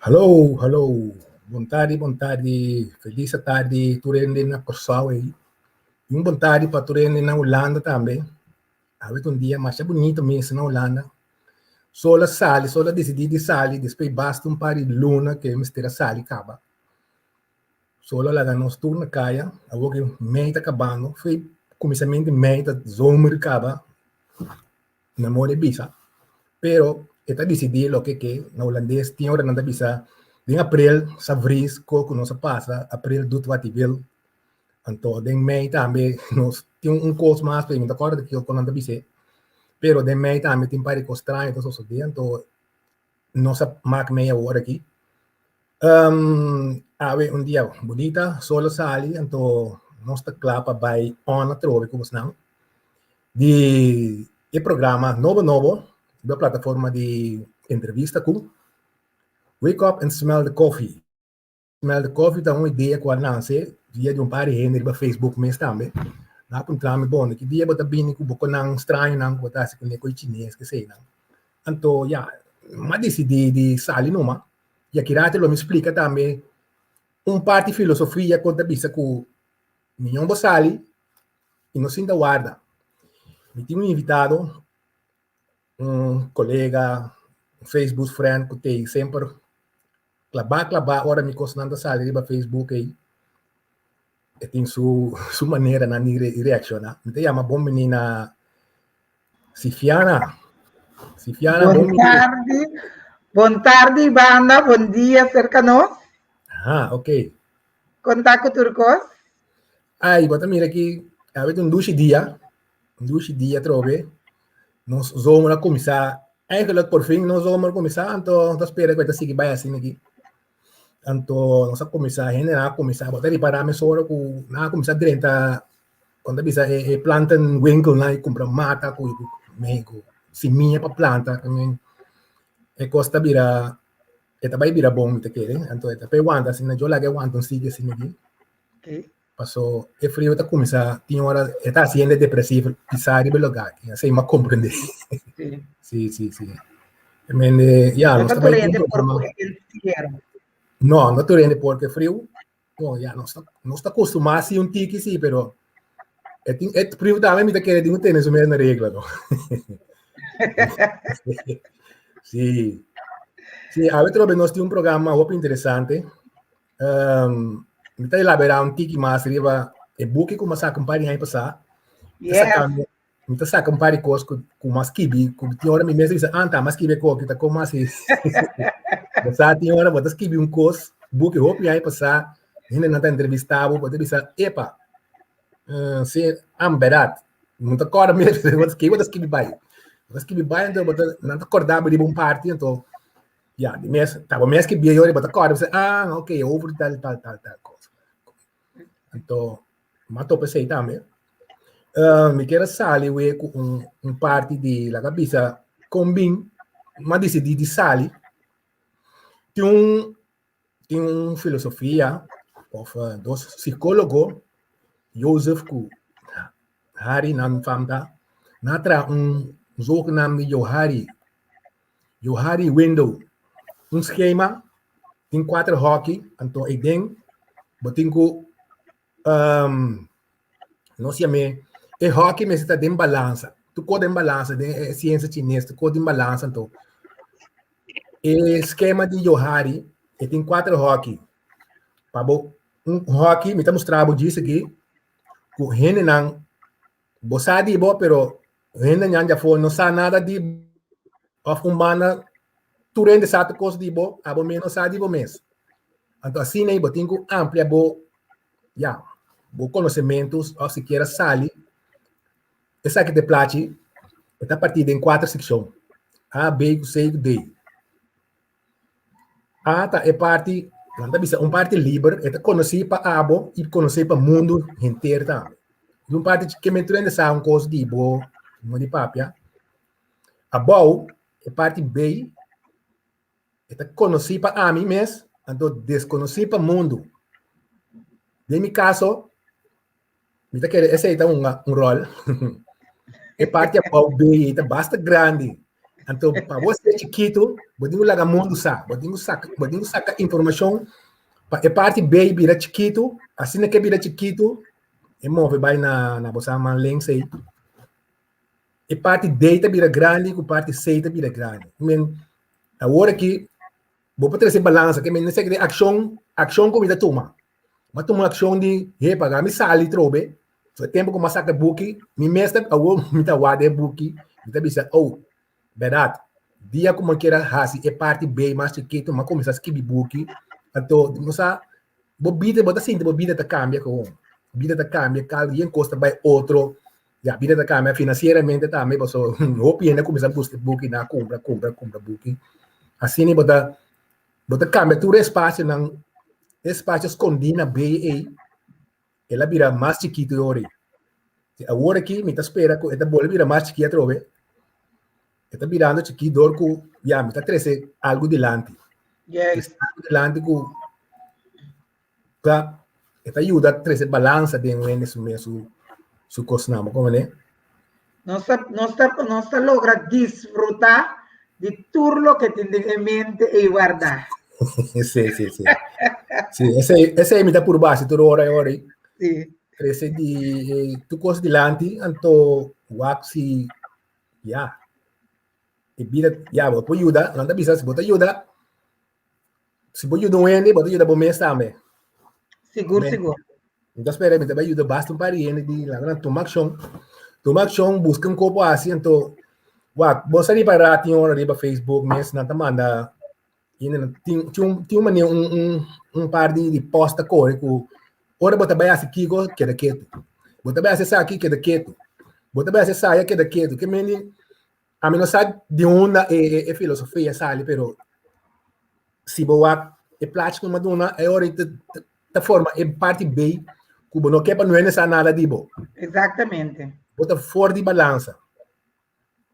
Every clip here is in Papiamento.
Hallo, hallo. Bon tardi, bon tardi. Felis tardi tur hende na Kòrsou ei. I un bon tardi pa tur hende na Hulanda tambe. Awe ta un dia masha bunito mes na Hulanda. Sol a sali, sol a disidí di sali despues basta un par di luna ku e mester a sali kaba. Sol a laga nos tur na kaya, awor ku mei ta kabando, fo'i kuminsamentu di mei ta zomer kaba. Na moda e bisa, pero e ta disidí loke ke na hulandes tin ora nan ta bisa den aprel sa vries ko ku nos a pasa aprel doet wat hij wil anto den mei tambe nos tin un kos mas pero mi no ta kòrda kiko nan ta bis'é pero den mei tambe tin par di kos straño ta sosodé anto nos a mak mei awor aki. Awe un dia bunita, sol a sali, anto nos ta kla pa bai on atrobe ku bosnan di e programa nobo nobo riba plataforma di entrevista ku Wake Up and Smell the Coffee. Smell the Coffee ta un idea ku a nanse via di un par di hende riba Facebook mes tambe. Nan a puntra mi, bon, di ki dia bo ta bini ku bo konan strañonan ku bo ta hasi kuné ku e chines, keseinan. Anto ya, mi a disidí di sali numa. I aki ratu lo mi splika tambe un parti filosofia ku ta bisa ku miñon bo sali i no sinta warda. Mi tin un invitado, un kolega, un Facebook friend ku tei semper klabá klabá ora mi kosnan ta sali riba Facebook ei. E tin su su maneranan di reakshoná. Mi ta yama bon bini na Sifiana. Sifiana, bon tardi. Bon tardi, banda. Bon dia cerca nos. Ah, ok. Conta cu tur cos. Ai, bota mira aqui, a un dushi dia. Un dushi dia trobe. Nos zomer a comienza. Eigenlijk por fin nos zomer comienza, anto ta spera que ta sigui bai asina aquí. Anto nos a comienza, hende a comienza, bota ripara mesora cu nan a comienza drenta Kon ta bisa e plantenwinkelnan i kumpra mata ku ku simia pa planta e kos ta bira e ta bai bira bon mi ta kere anto e ta p'e wanta asina yo laga e wanta un sitio asina aki paso e frio ta kuminsá tin ora e ta hasi hende depresivo pisá riba e lugá aki asei mi a komprendé si si si ya nos ta bai no no tur hende por ku e frio. Bon, ya, nos ta, nos ta acostumá sí un tiki sí, pero e tin e priu tambe mi ta kere di un tene su mes na regla, no. Sí. Sí, awe trobe nos tin un programa hopi interesante. Um, mi ta elaborá un tiki mas riba e buki ku mi a saka un par di aña pasá. Mi ta saka Mi ta saka un par di kos ku ku m'a skibi, ku tin ora mi mes ta bisa, anta, m'a skibi e koki, ta komo asi? Bo sa tin ora bo ta skibi un kos, buki hopi aña pasá, hendenan ta entrevistá bo, bo ta bisa, epa, si, am bèrdat, no ta kòrda mes, bo ta skibi, bo ta skibi bai. Bo ta skibi bai, anto bo ta, nan ta kòrda bo riba un parti, anto, ya, di mes, ta bo mes skibié yori, bo ta kòrda, bo ta bisa, ah, ok, over tal, tal, tal, tal kos. Anto, m'a topa esei tambe. Mi kier a sali we ku un un parti di laga bisa kon bin m'a disidí di sali. Tin un tin un filosofia òf dos sikólogo Joseph ku Harry nan fam ta nan a traha un zogenaamde Johari Johari window un skema tin kuater hòki anto eiden bo tin ku nos yam'é e hòki mester ta den balansa tur kos den balansa den e siensia chines tur kos den balansa anto e skema di Johari e tin kuater hòki pa bo un hòki mi ta mustra bo djis aki ku hendenan bo sa di bo pero hendenan djafó no sa nada di bo òf un banda tur hende sa tur kos di bo abo mes no sa di bo mes anto asina bo tin ku amplia bo ya bo konosementu òf sikiera sali esaki ta e plachi e ta partí den kuater sekshon A, B ku C ku D. A ta e parti, nan ta bisa un parti liber, e ta konosí pa abo i konosí pa mundu henter tambe. I un parti ke men tur hende sa un kos di bo no di papia. Abou, e parti B, e ta konosí pa ami mes, anto deskonosí pa mundu. Den mi kaso, Mi ta kere esei ta hunga un ròl. E parti abou bei ta basta grandi. Anto pa bo ser chikitu, bo tin ku laga mundu sa, bo tin ku saka, bo tin ku saka informashon pa e parti B bira chikitu, asina ke bira chikitu, e move bai na na bo sa man links ei. E parti D ta bira grandi ku parti C ta bira grandi. Men awor aki bo por trese balansa, ke men esaki den akshon, akshon ku mi ta tuma. Mi a tuma akshon di, hepa, laga mi sali trobe, So e tempu ku mi a saka e buki, mi mes ta awor mi ta wak den e buki, mi ta bisa, oh, bèrdat, dia ku mi kier a hasi e parti bei mas chikitu, mi a kuminsá skibi buki. Anto, bo sa, bo bida, bo ta sinti bo bida ta kambia kawon. Bida ta kambia, kada dia un kos ta bai otro. Ya, bida ta kambia finansieramente tambe, pasobra hopi hende a kuminsá buska e buki, nan a kumpra, kumpra, kumpra buki. Asina bo ta bo ta kambia tur e espasionan, e espasio skondí na bei ei. El a bira mas chikitu e ora ei. I awor aki mi ta spera ku e ta bolbe bira mas chikí atrobe. E ta birando chikí dor ku ya mi ta trese algu dilanti. Yes. Trese algu dilanti ku ta e ta yuda trese balansa den wende su mes su su kosnan. Bo komprende? Nos ta nos ta nos ta logra disfrutá di tur loke tin den e mente ei wardá. Sí, sí, sí. Sí, esei, esei mi ta purba hasi tur ora e ora ei. Sí. Trese di eh, tur kos dilanti, anto wak si ya. E bida, ya, bo por yuda, nan ta bisa si bo ta yuda, Si bo yuda un hende, bo ta yuda bo mes tambe. Sigur, sigur. Mi ta spera, mi ta bai yuda basta un par di hende di laga nan tuma akshon. Tuma akshon, buska un kopo hasi, anto, wak, bo sa ripará tin ora riba Facebook mes, nan ta manda, hende tin, tin un, tin un manera, un, un, un par di, di post ta kore ku ora bo ta bai hasi kiko, keda ketu. Bo ta bai hasi esaki, keda ketu. Bo ta bai hasi esaya, keda ketu. Ke mende, Ami no sa di unda e, e filosofia sali, pero si bo wak e plachi ku mi a duna, e ora ta, ta forma e parti B ku bo no ke pa nuende sa nada di bo. Exactamente. Bo ta for di balansa.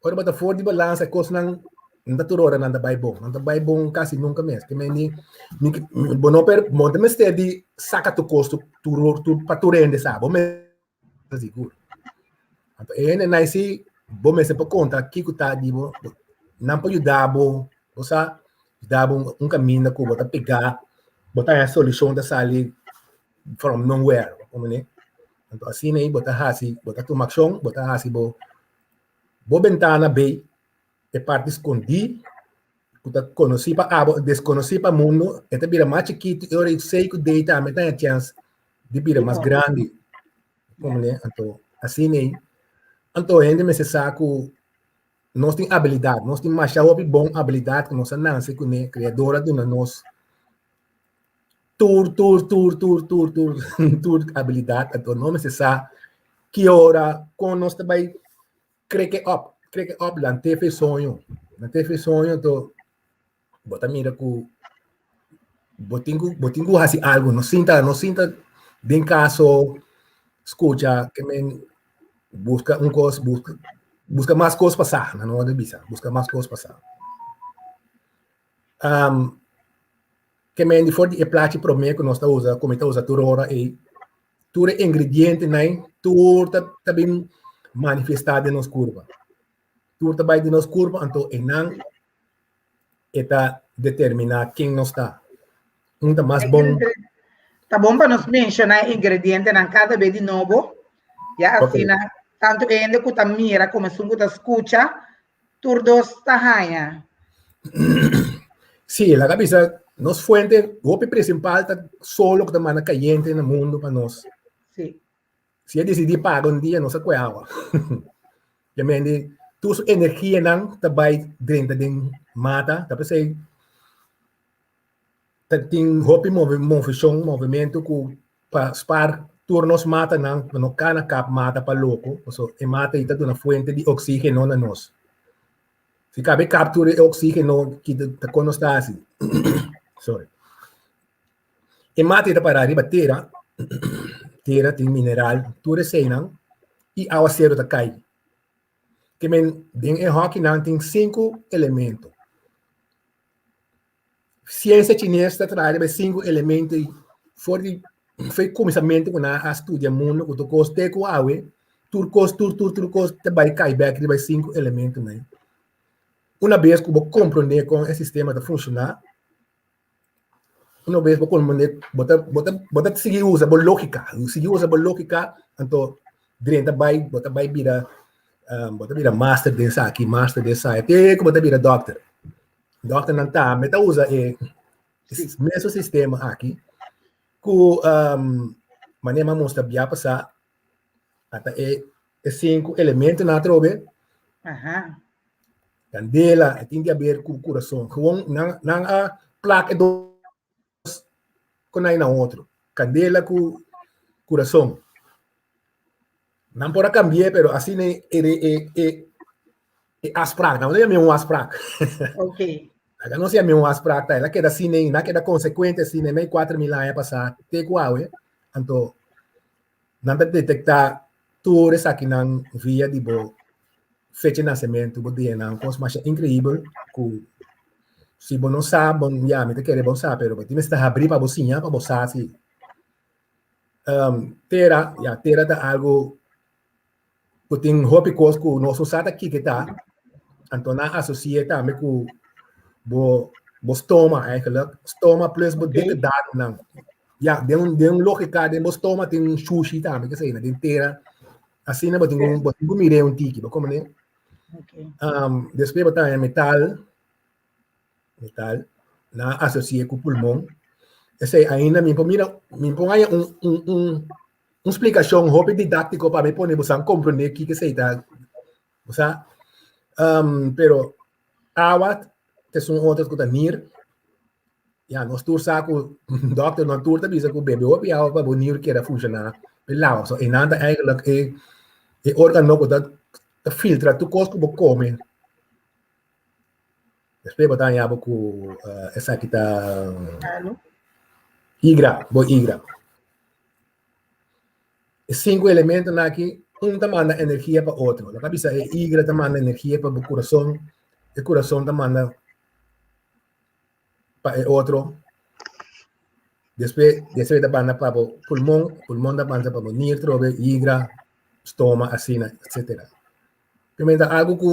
Ora bo ta for di balansa, e kosnan no ta tur ora nan ta bai bon. Nan ta bai bon kasi nunka mes. Ke men di, mi, bo no per, bo no ta mester di saka tur kos tur, tur, tur, pa tur hende sa. Bo mes ta sigur. Anto e hende nai si bo mester por konta kiko ta di bo, nan por yuda bo, bo sa, yuda bo un kaminda ku bo ta pegá, bo ta haña solushon ta sali from nowhere, bo komprendé? Anto asina ei bo ta hasi, bo ta tuma akshon, bo ta hasi bo bo bentana bei e parti skondí ku ta konosí pa abo, deskonosí pa mundu, e ta bira mas chikitu i ora i sei ku dei tambe ta haña chèns di bira mas grandi. Komprendé? Anto, asina ei. Anto hende mester sa ku nos tin abilidat, nos tin masha hopi bon abilidat ku nos a nase kuné, Kreador a duna nos tur, tur, tur, tur, tur, tur, tur abilidat. Anto nos mester sa ki ora, kon nos ta bai kreke op, kreke op lant'é fe soño. Lant'é fe soño, anto bo ta mira ku bo tin ku bo tin ku hasi algu, no sinta no sinta den kaso skucha ke men buska un kos buska buska mas kos pa sa, nan no wòrdu bisa, buska mas kos pa sa. Um, ke men di for di e plachi promé ku nos ta usa, ku mi ta usa tur ora ei, tur e ingredientenan tur ta ta bin manifestá den nos kurpa. Tur ta bai den nos kurpa, anto einan e ta determiná ken nos ta. Un ta mas bon. Ta bon pa nos menshoná e ingredientenan kada bes di nobo, ya asina tantu e hende ku ta mira komo esun ku ta skucha, tur dos ta haña. Sí, laga bisa nos fuente hopi principal ta solo ku ta manda kayente na mundu pa nos. Sí. Si e disidí paga un dia, nos a kue awa. Ya mende, tur su energianan ta bai drenta den mata, ta p'esei ta tin hopi movishon, movimentu ku pa spar tur nos matanan, pa no kana kap mata pa loko, pasobra e mata ei ta duna fuente di oxígeno na nos. Si kabe kap tur e oxígeno, ki ta kon nos ta hasi? Sorry. E mata ei ta pará riba tera, tera tin mineral, tur eseinan, i awaseru ta kai. Ke men den e hòkinan tin sinku elemento. Siensia chines ta traha riba e sinku elemento ei for di for di kuminsamentu ku nan a studia mundu ku tur kos te ku awe, tur kos tur tur tur kos ta bai kai bèk riba e sinku elementonan ei. Una bes ku bo komprondé kon e sistema ta funshoná, una bes bo komprondé, bo ta bo ta bo ta sigui usa bo lógika, sigui usa bo lógika, anto drenta bai bo ta bai bira bo ta bira master den esaki, master den esaya, te ku bo ta bira dòkter. Dòkternan tambe ta usa e mesun sistema aki ku manera mi a mustra bia pasá, ata e e sinku elementonan atrobe. Aha. Kandela, e tin di haber ku kurason. Gewoon nan nan a plak e dos konai na otro. Kandela ku kurason. Nan por a kambi'é, pero asina e e e e afspraak. Nan no yam'é un afspraak. Ok. Nan no yam'é un afspraak ta. El a keda asina ei, nan a keda konsekuente asina ei mei 4000 aña pasá te ku awe. Anto Nan ta detektá tur esakinan via di bo fecha di nasementu, bo DNA, un kos masha inkreibel ku si bo no sa, bon ya mi ta kere bo sa, pero bo tin mester habrí pa bo siña, pa bo sa si. Tera, ya tera ta algu ku tin hopi kos ku nos no sa ta kiko ta, anto nan asosi'é tambe ku bo bo stoma eigenlijk, stoma plus bo dikke darmnan. Ya, den un den un lógika den bo stoma tin un shushi tambe ke asina den tera, asina bo tin ku bo tin ku mir'é un tiki, bo komprende? Despues bo ta haña metal, metal, nan a asosi'é ku pulmon, esei ainda mi por mira, mi por haña un un un Un splikashon hopi didáktiko pa mi pone boso a komprondé kiko esei ta. Bo sa? Pero awa ta esun otro ku ta nir. Ya, nos tur sa ku dòkternan tur ta bisa ku bebe hopi awa pa bo nir keda funshoná pa e lawa. So einan ta eigentlik e e órgano ku ta ta filtra tur kos ku bo kome. Despues bo ta haña bo ku esaki ta igra, bo igra. E sinku elementonan aki, un ta manda energia pa otro. Lo ka bisa e igra ta manda energia pa bo kurason, e kurason ta manda pa e otro. Despues, despues ta manda pa bo pulmon, pulmon ta manda pa bo nir trobe, igra, stoma, asina, etcetera. Primer ta algu ku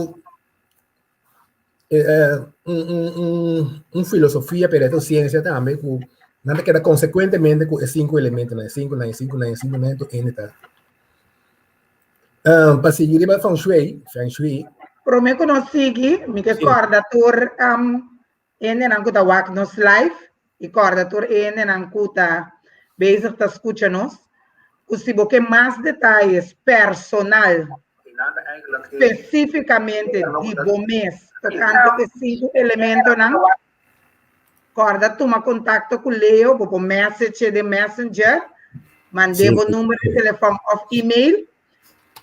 un filosofia, pero e ta un siensia tambe ku nan ta keda konsekuentemente ku e sinku elementonan, e sinkunan, e sinkunan, e sinkunan, tur hende ta. Pa sigui riba feng shui, feng shui. Promé ku nos sigui, mi ke kòrda tur hendenan ku ta wak nos live i kòrda tur e hendenan ku ta bezig ta skucha nos, ku si bo ke mas detayes personal, spesífikamente di bo mes tokante e sinku elementonan, kòrda tuma kontakto ku Leo, bo por message den Messenger, mand'é bo number di telefòn òf email,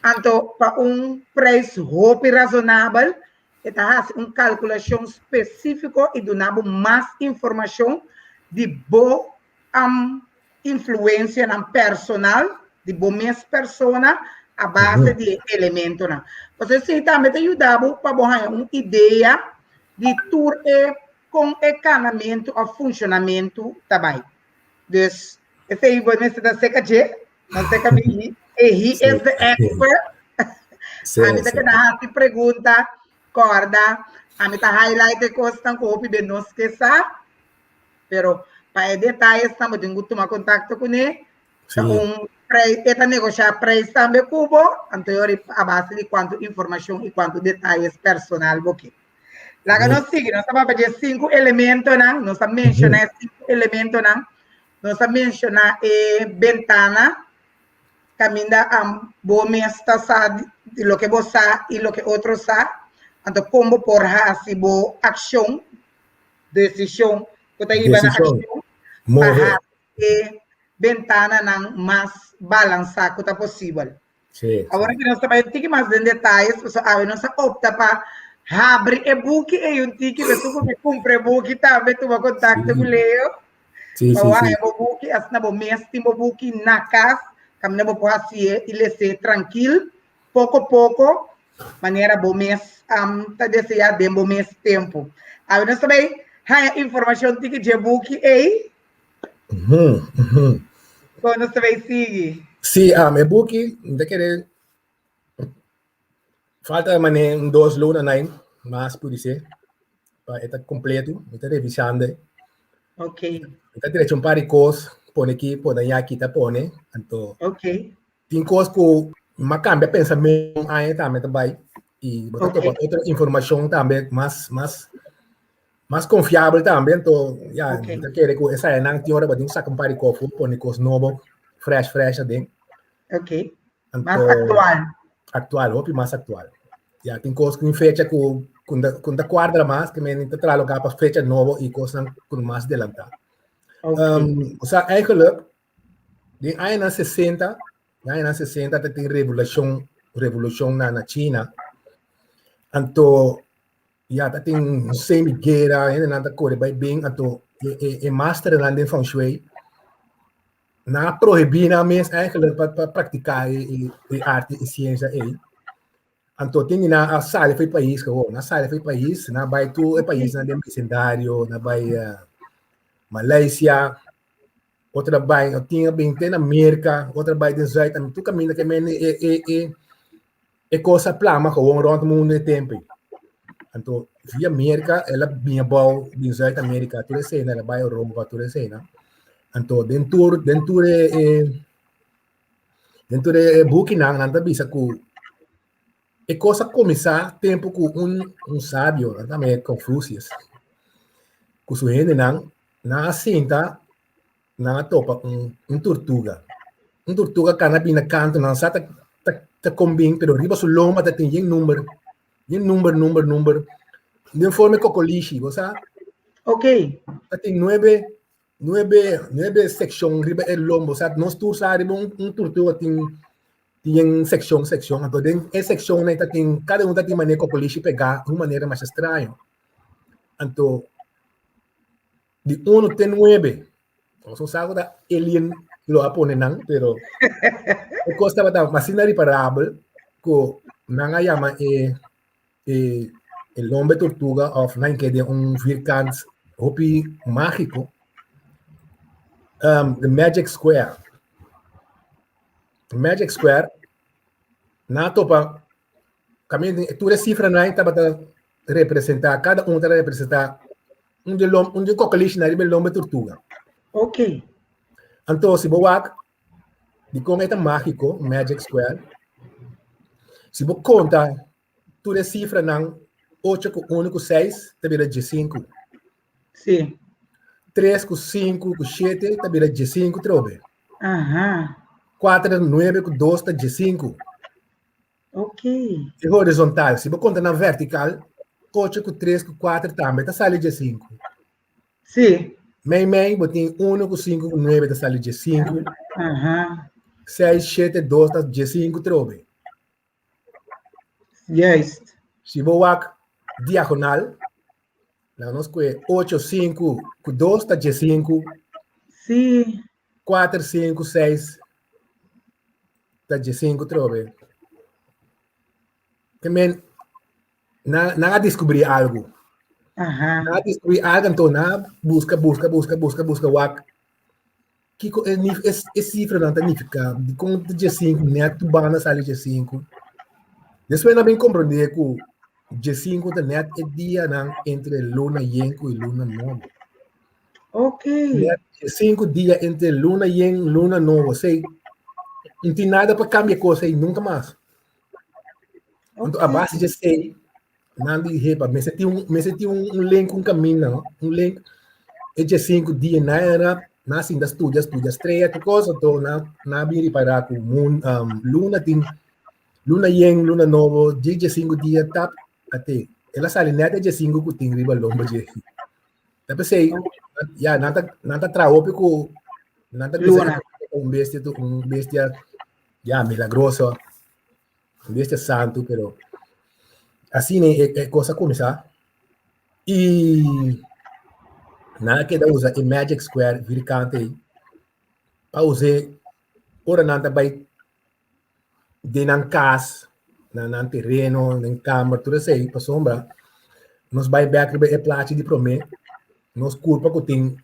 anto pa un preis hopi razonabel E ta hasi un kalkulashon spesífiko i duna bo mas informashon di bo influensianan personal, di bo mes persona, a base di e elementonan. Pasobra esei tambe ta yuda bo pa bo haña un idea di tur e kon e kanamentu òf funshonamentu ta bai. Dus esei bo mester ta seka dje, no seka mi, e he is the expert. Ami ta keda hasi pregunta, kòrda, ami ta highlight e kosnan ku hopi be nos ke sa, pero pa e detayesnan bo tin ku tuma kontakto kuné. Ta un prei, e ta negoshá preis tambe ku bo, anto yori a base di kuantu informashon i kuantu detayes personal bo ke. Laga nos sigui, nos ta papia di e sinku elementonan, nos a menshoná e sinku elementonan, nos a menshoná e bentana, kaminda bo mes ta sa di loke bo sa i loke otro sa, anto kon bo por hasi bo akshon, desishon ku ta hiba na akshon, pa hasi e bentananan mas balansá ku ta posibel. Sí. Awor ki nos ta bai un tiki mas den detayes, pasobra awe nos a opta pa habri e buki ei un tiki, esun ku ke kumpra e buki tambe tuma kontakto ku Leo. Sí, Pa sí, bo sí. haña bo buki, asina bo mes tin bo buki na kas, kaminda bo por hasié i les'é trankil, poko poko, manera bo mes ta deseá den bo mes tempu. Awe nos ta bai haña informashon tiki dje buki ei. Kon nos ta bai sigui? Sí, e buki, mi ta kere falta manera un dos luna nai. mas podisé pa e ta kompleto. Mi ta revisando. Ok. Mi ta drecha un par di kos, pone aki, pone allá, kita pone. Anto, Ok. tin kos ku m'a kambia pensamentu un aña tambe ta bai i bo ta topa otro informashon tambe mas mas mas konfiabel tambe. Anto, ya, mi ta kere ku esayanan tin ora bo tin ku saka un par di kos for pone kos nobo, fresh fresh aden. Ok. Mas aktual. Aktual, hopi mas aktual. Ya, tin kos ku fecha ku ku ta kuadra mas, ke men ta traha loka pa fecha nobo i kosnan ku mas delantá. Osea, eigenlijk, den añanan sesenta, den añanan sesenta ta tin revolushon, revolushon na na China. Anto, ya ta tin semi guera, hendenan ta kore bai bin, anto e e e masternan den feng shui Nan a prohibí nan mes eigenlijk pa pa praktiká e e e arte i siensia ei. Anto tin di nan a sali for e pais gewoon. Nan a sali for e pais, nan a bai tur e paisnan den bisindario, nan a bai Malaysia, otro a bai, tin a bin te na Merka, otro a bai den Zuid, tur kaminda ke men e e e E kos a plama gewoon rònt mundu e tempu ei. Anto via Merka el a bin abou bin Zuid Amerika tur esei el a bai Europa tur esei nan. Anto den tur den tur e e den tur e bukinan nan ta bisa ku e kos a kuminsá tempu ku un un sabio nan ta yama Confucius ku su hendenan nan a sinta nan a topa un, un tortuga. Un tortuga kana bin na kanto, nan sa ta, ta, ta kon bin, pero riba su lomba ta tin yen number, yen number, number, number, den forma di kokolishi, bo sa? Ok. Ta tin nuebe, nuebe, nuebe sekshon riba e lomba, bo sa? Nos tur sa riba un, un tortuga tin, tin yen sekshon, sekshon. Anto den e sekshonnan ta tin, kada un ta tin manera kokolishi pegá, un manera masha straño. Anto, Di uno te nuebe. Nos no sa ku ta alien lo a pone nan, pero e kos tabata asina riparabel ku nan a yama e e e lombe tortuga òf nan ke den un vierkant hopi mágiko, the magic square. The magic square, nan a topa kaminda tur e sifranan tabata representá, kada un ta representá Un di lom, un di kokolishi na riba e lomba tortuga. Ok. Anto, si bo wak, di kon e ta mágiko, magic square, si bo konta tur e sifranan, ocho ku unu ku seis ta bira diesinku. Sí. Tres ku sinku ku shete ta bira diesinku trobe. Aha. Kuater, nuebe ku dos ta diesinku. Ok. E horizontal, si bo konta na vertikal, ocho ku tres ku kuater tambe ta sali diesinku. Sí. Mei mei bo tin uno ku sinku ku nuebe ta sali diesinku. Aha. Seis, shete, dos ta diesinku trobe. Juist. Si bo wak diagonal, laga nos kue ocho, sinku ku dos ta diesinku. Sí. Kuater, sinku, seis ta diesinku trobe. Ke men, nan, nan a diskubrí algu. Aha. Nan a diskubrí algu, anto nan a buska, buska, buska, buska, buska, wak kiko e, e, e sifranan ta nifiká, dikon ta diesinku, nèt tur banda sali diesinku. Despues nan a bin komprondé ku diesinku ta nèt e dianan entre luna yen ku e luna nobo. Ok. Sinku dia entre luna yen, luna nobo. Sei, no tin nada pa kambia kos ei nunka mas. Anto a base di esei, nan di hepa, mester tin un, mester tin un, un link, un kaminda, no? Un link. E dje sinku dia nan era, nan sinta studia, studia strea, tur kos, anto nan, nan a bin ripará ku mun, um, luna tin, luna yen, luna nobo, dje dje sinku dia tap, ate. El a sali nèt e dje sinku ku tin riba lomba dje. Ta p'esei, ya, nan ta, nan ta traha hopi ku, nan ta bisa Luna. un bestia, un bestia, ya, milagroso, un bestia santu, pero asina e, e kos a kuminsá. I nan a keda usa e Magic Square vierkante ei pa us'é ora nan ta bai den nan kas, na nan tereno, den kamber, tur esei, pasobra nos bai bèk riba e plachi di promé, nos kurpa ku tin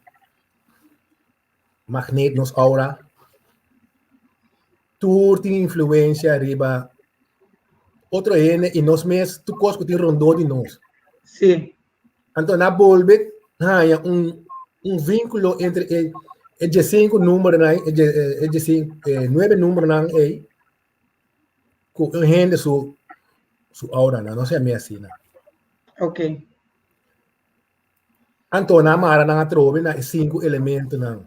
magnet, nos aura, tur tin influensia riba otro hende i nos mes, tur kos ku tin rondó di nos. Sí. Anto na bolbe haña un un vínculo entre e e diesinku numbernan e e diesinku e nuebe numbernan ei ku un hende su su auranan. No sé mi asina. Ok. Anto nan mara nan atrobe na e sinku elementonan.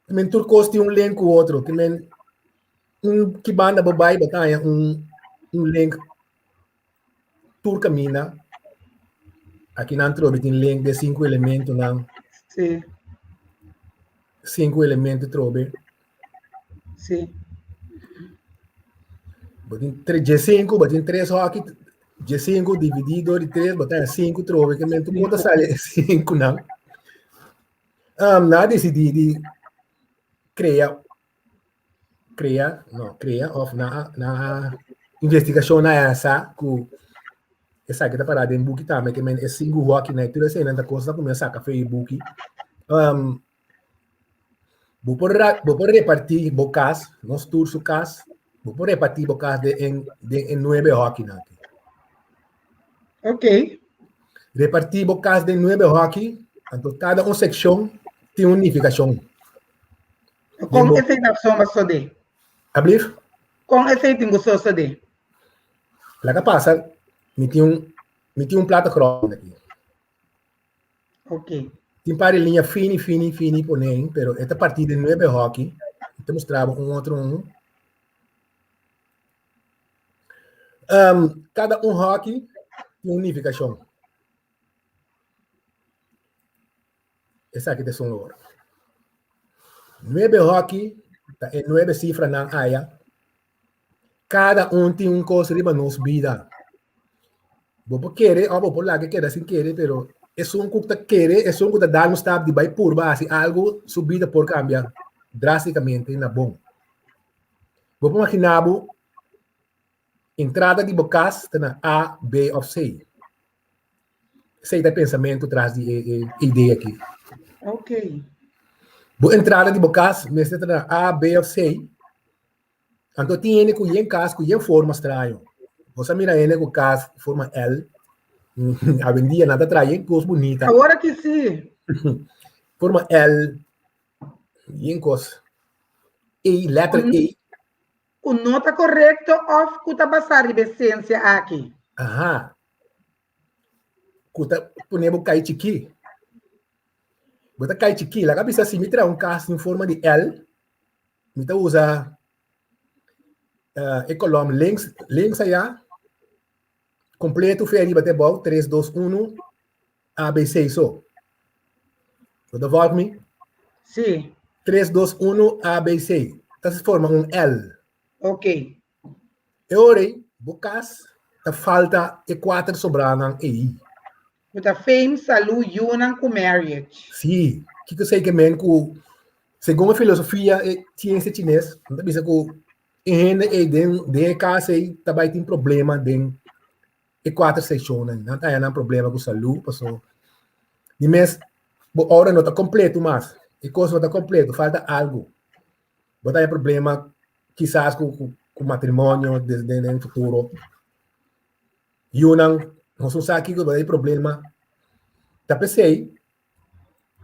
Men tur kos tin un link ku otro. Ke men un ki banda bo bai bo ta haña un un link tur kaminda. Aki nan trobe tin link den sinku elementonan. Sí. Sinku elemento trobe. Sí. Bo tin tre, diesinku, bo tin tres hoki, diesinku dividí dor di tres, bo ta haña sinku trobe. Ke men tur kos ta sali e sinkunan. Um, nan a decidí di crea, crea, no, crea of nan a, nan a investigacion nan a sa cu esaki ta pará den buki tambe, ke men e sinku hokinan, tur eseinan ta cosnan cu mi a saca for e buki. Um, bo por ra, bo por repartí bo cas, nos tur su cas, bo por repartí bo cas den en, den e nuebe hokinan aki. Ok. Repartí bo kas den nuebe hòki, anto kada un sekshon tin un nifikashon. Kon esei ta soma sosodé? Ablief? Kon esei tin ku sosodé? Laga pasa, mi tin un, mi tin un plato grònd aki. Ok. Tin par di liña fini, fini, fini poné, pero e ta partí den nuebe hòki. Mi ta mustra bo un otro un. Um, kada un hockey tin un nifikashon. Esaki ta esun awor. Nuebe hockey ta e nuebe sifranan aya. Kada un tin un kos riba nos bida. Bo por kere òf bo por laga keda sin kere, pero esun ku ta kere, esun ku ta dal un stap di bai purba hasi algu, su bida por kambia drástikamente na bon. Bo por imaginá bo entrada di bo kas ta na A, B òf C. Esei ta e pensamentu tras di e e idea aki. Ok. Bo entrada di bo kas mester ta na A, B òf C. Anto tin hende ku yen kas ku yen forma straño. Bo sa mira hende ku kas forma L. Awendia nan ta traha yen kos bunita. Awor aki si. Forma L. Yen kos. E, letter E. Ku no ta korekto òf ku ta basá riba e siensia aki. Aha. Ku ta pone bo kai chikí. Bo ta kai chikí. Laga bisa si mi traha un kas den forma di L, mi ta usa e kolòm links, links ayá, kompleto fe ariba te abou, tres, dos, unu, A, B, C so. Bo ta volg mi? Sí. 3, 2, 1, A, B, C. Ta forma un L. Ok. E ora ei, bo kas ta falta e kuater sobranan ei. Ku ta fame, salú, yunan ku marriage. Sí. Kiko esei ke men ku segun e filosofia e siensia chines, nan ta bisa ku e hende ei den den e kas ei ta bai tin problema den e kuater sekshonnan. Nan ta haña nan problema ku salú, paso di mes bo ora no ta kompleto mas. E kos no ta kompleto, falta algu. Bo ta haña problema kisas ku ku ku matrimonio den den futuro. Yunan nos no sa kiko bo ta haña problema. Ta p'esei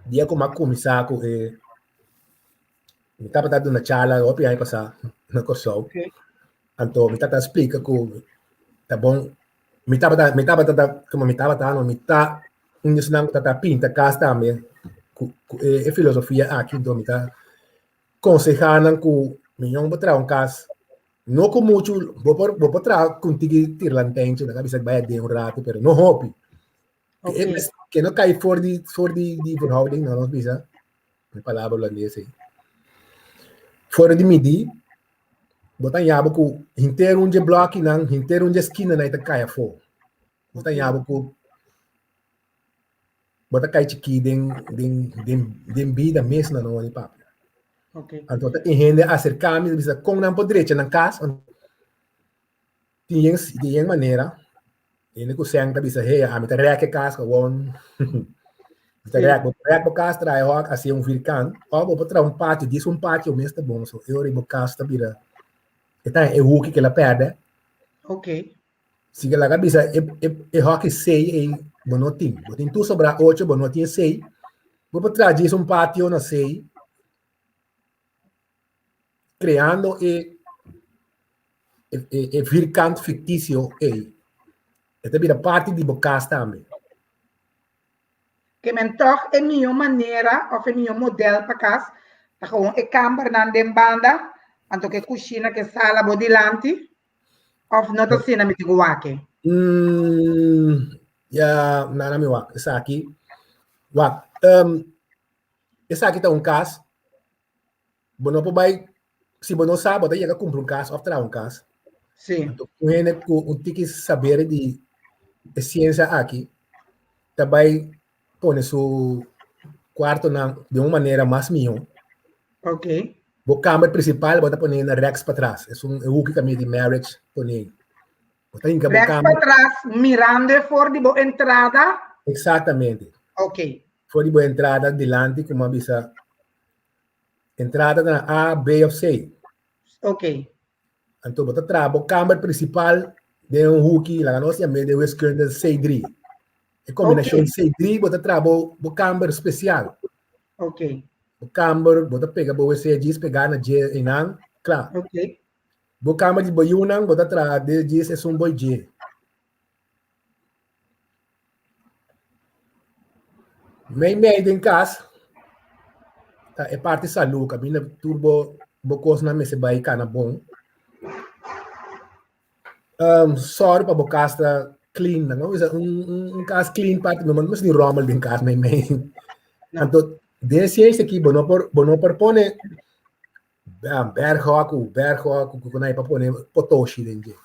dia ku mi a kuminsá ku e mi tabata duna charla hopi aña pasá na Kòrsou. Anto mi tabata splika ku ta bon mi tabata mi tabata ta komo mi tabata no mi ta un di esnan ku tabata pinta kas tambe ku ku e filosofia aki anto mi ta konsehá nan ku mihó bo traha un kas no ku muchu bo por bo por traha ku un tiki tirlantèntje nan a bisa bai aden un ratu pero no hopi. Ok. Ke no kai for di for di di verhouding no nos bisa mi palabra holandes ei. For di midi bo ta yaba ku henter un dje blòkinan, henter un dje skinanan ei ta kai afó. Bo ta yaba ku bo ta kai chikí den den den den bida mes nan no wòrdu papia. Ok. Anto ta tin hende aserká mi ta bisa kon nan por drecha nan kas. Tin yen tin yen manera, hende ku sèn ta bisa, hey, ami ta rèk e kas gewoon. Mi ta rèk, bo rèk bo kas traha e hòk hasié un virkant, òf bo por traha un patio, djis un patio mes ta bon, so e ora ei bo kas ta bira, e ta e huki ku el a pèrdè. Ok. Si ke laga bisa e e e hockey sei ei bo no tin. Bo tin tur sobrá ocho, bo no tin sei. Bo por traha djis un patio na sei, creando e e e e vierkant ficticio ei. E ta bira parti di bo cas tambe. Ke men tòg e mihó manera òf e mihó modèl pa kas ta gewoon e kambernan den banda, anto ke kushina, ke sala bo dilanti, òf no ta asina mi tin ku wak e? Ya, nana mi wak esaki. Wak, esaki ta un kas, bo no por bai, si bo no sa bo ta yega kumpra un kas òf traha un kas. Sí. Anto un hende ku un tiki saber di e siensia aki ta bai pone su kuartonan di un manera mas mihó. Ok. Bo kamber prinsipal bo ta pone na rèks patras, esun e huki kaminda di marriage pone. Bo ta hinka bo Rèks kamber. patras mirando e for di bo entrada? Eksaktamente. Ok. For di bo entrada dilanti komo a bisa Entrada ta na A, B of C. Ok. Anto bo ta traha bo kamber principal den un huki, laga nos yam'é den wiskunde C3. E kombinashon Ok. C3 bo ta traha bo bo kamber spesial. Ok. Bo kamber, bo ta pega bo wc djis pegá na dje einan, kla. Ok. Bo kamber di bo yunan bo ta traha den djis esun bo dje. Meimei den kas ta e parti salú kaminda tur bo bo kosnan mester bai kana bon. Sòru pa bo kas ta clean nan bisa un un kas clean parti no mester tin ròmel den kas meimei. Anto den e siensia aki bo no por bo no por pone bèrgòk ku bèrgòk ku ku nan pa pone potoshi den dje.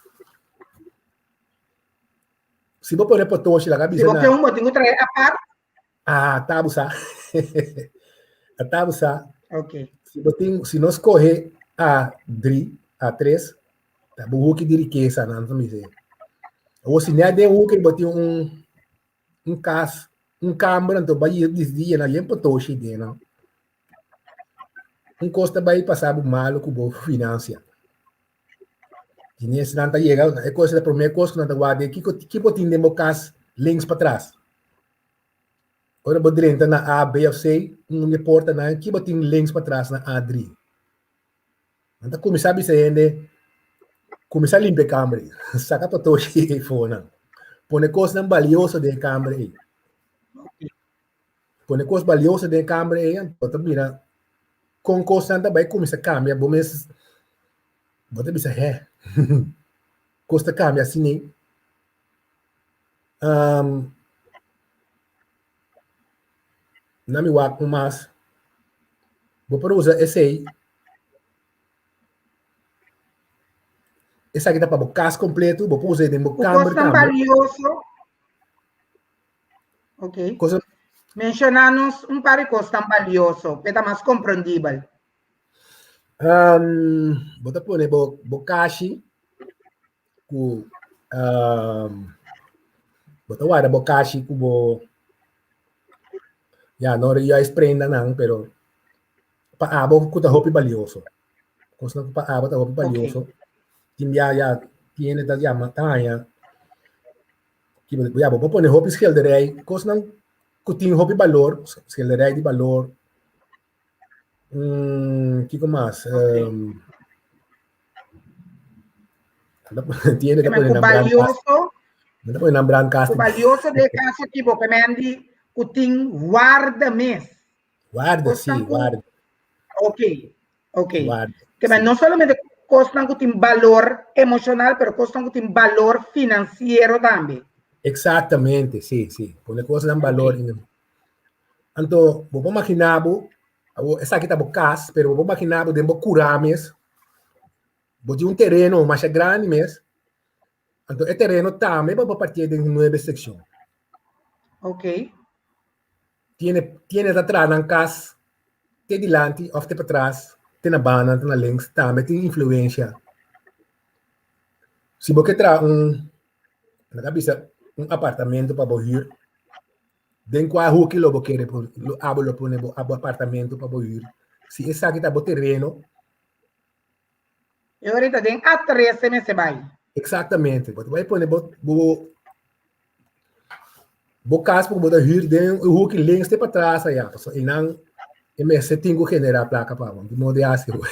Si bo pone potoshi laga Si bisa bo na ke un bo tin ku trae apart. Ah, ta busa. Ta busa. Ok. Si bo tin, si nos kohe A dri, A tres, ta bo huki di rikesa nan ta bisa. Awor si net den huki bo tin un un kas, un kamber anto bai di yena yen potoshi den nan. Un kos ta bai pasa bo malo ku bo finansia. Tienes nan ta yega, e kos e promé kos ku nan ta wak kiko kiko tin den bo kas links patras. Ora bo drenta na A, B of C, un di e portanan, ki bo tin links patras na A dri. Nan ta kuminsá bisa hende, kuminsá limpia e kamber ei, saka patoshi ei for nan. Pone kosnan balioso den e kamber ei. Pone kos balioso den e kamber ei, bo ta mira kon kosnan ta bai kuminsá kambia, bo mes bo ta bisa hè, kos ta kambia asina ei. Na mi wak un mas, bo por usa esei, esaki ta pa bo kas kompleto, bo por usa den bo Ku kamber kosnan tambe. balioso. Ok. Cosa Menshoná nos un par di kosnan balioso, p'e ta mas komprendibel. Um, bo ta pone bo, bo kashi ku um, bo ta warda bo kashi ku bo ya no juist prenda nan, pero pa abo ku ta hopi balioso. Kosnan ku pa abo ta hopi balioso. Ok. Tin bia ya tiene ta yama ta haña Ya, bo por pone hopi schilderij, kosnan ku tin hopi balor, schilderij di balor. Kiko mas? Ok. Tiene ta pone Ku nan brandkast. balioso, Ta pone nan brandkast. ku balioso de kaso ki bo kemendi ku tin warda mes. Warda, sí, Kosnan ku warda. Ok, ok. Warda. Ke men Sí. no solamente kosnan ku tin balor emoshonal, pero kosnan ku tin balor finansiero tambe. Exactamente, sí, sí. Pone kosnan balor. Ok. Anto, bo por imaginá bo, abo, esaki ta bo kas, pero bo por imaginá bo den bo kurá mes, bo tin un tereno masha grandi mes, anto e tereno tambe bo por partié den nuebe sekshon. Ok. Tiene, tiene ta traha nan kas te dilanti of te patras, te na banda, te na links, tambe tin influencia. Si bo ke traha un, nan ta bisa un apartamento pa bo huur, den kua hoeki lo bo kere pone, lo abo lo pone bo abo apartamento pa bo huur? Si esaki ta bo tereno. E ora ta den A trese mester bai. Eksaktamente. Bo ta bai pone bo bo bo kas ku bo ta hür den e huki links te patras aya. Pasobra einan e mester tin ku generá plaka pa bo. Di modo di hasi bo.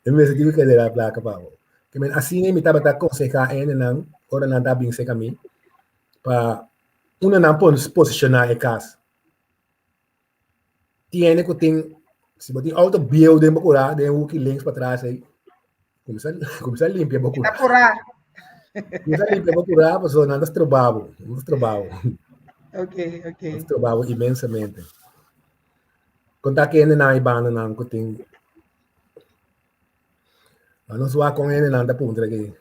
E mester tin ku generá plaka pa bo. Ke men asina mi tabata konsehá hendenan ora nan ta bin serka mi pa unda nan por posishoná e kas. Tin hende ku tin, si bo tin outo bieu den bo kurá, den huki links patras ei, kuminsá kuminsá limpia bo kurá. Ta purá. Kuminsá limpia bo kurá pasobra nan ta stroba bo, nan ta stroba bo. Ok, ok. Nan ta stroba bo inmensamente. Konta ku hendenan ei bandanan ku tin, nos wak kon hendenan ta puntra aki.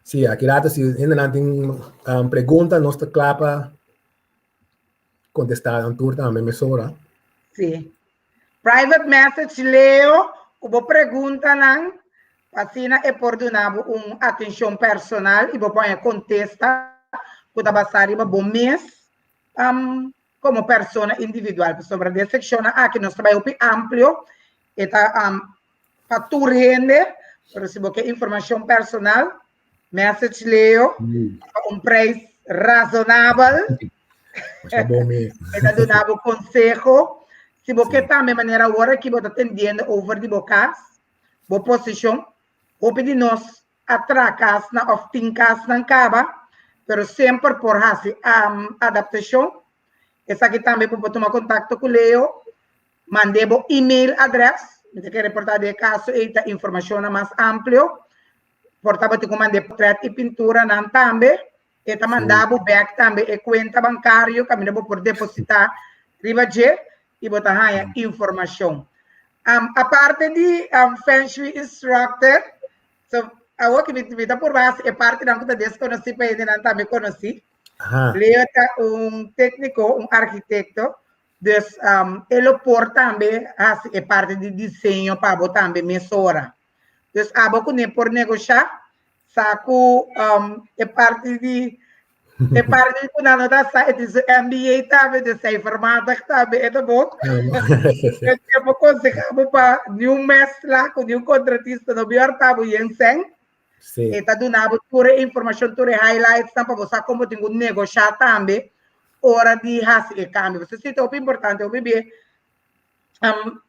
Sí, aki rato si hendenan tin um, pregunta, nos ta kla pa kontestá nan tur tambe mesora. Sí. Private message Leo, ku bo preguntanan, pa asina e por duna bo un atenshon personal i bo por haña kontesta ku ta basá riba bo mes um, komo persona individual. Pasobra den sekshonnan aki nos ta bai hopi amplio, e ta um, Pa tur hende, pero si bo ke informashon personal, message Leo pa un prijs razonabel. E ta duna bo konseho. Si bo ke tambe manera awor aki bo ta tendiendo over di bo kas, bo posishon, hopi di nos a traha kasnan òf tin kasnan kaba, pero semper por hasi adaptashon. Esaki tambe bo por tuma kontakto ku Leo. Mand'é bo email adrès. Mi ta kere por ta den e kaso ei ta informashonnan mas amplio. Por tabatin ku mand'é potrèt i pinturanan tambe. E ta manda bo bèk tambe e kuenta bankario kaminda bo por depositá riba dje i bo ta haña informashon. Aparte di Feng Shui Instructor, so awor ki mi ta purba hasi e partinan ku ta deskonosí pa hendenan tambe konosí. Leo ta un tékniko, un arkitekto. Dus e lo por tambe hasi e parti di diseño pa bo tambe mesora. Dus abo ku ne por negoshá, sa ku e parti di e parti ku nan no ta sa, e tin su MBA tambe, dus cijfermatig tambe e ta bon. Dus e por konsehá bo pa niun mèsla ku niun kontratista no bin hòrta bo yen sèn. E ta duna bo tur e informashon, tur e highlightsnan pa bo sa kon bo tin ku negoshá tambe ora di hasi e kambio. Pasobra esei ta hopi importante, hopi bia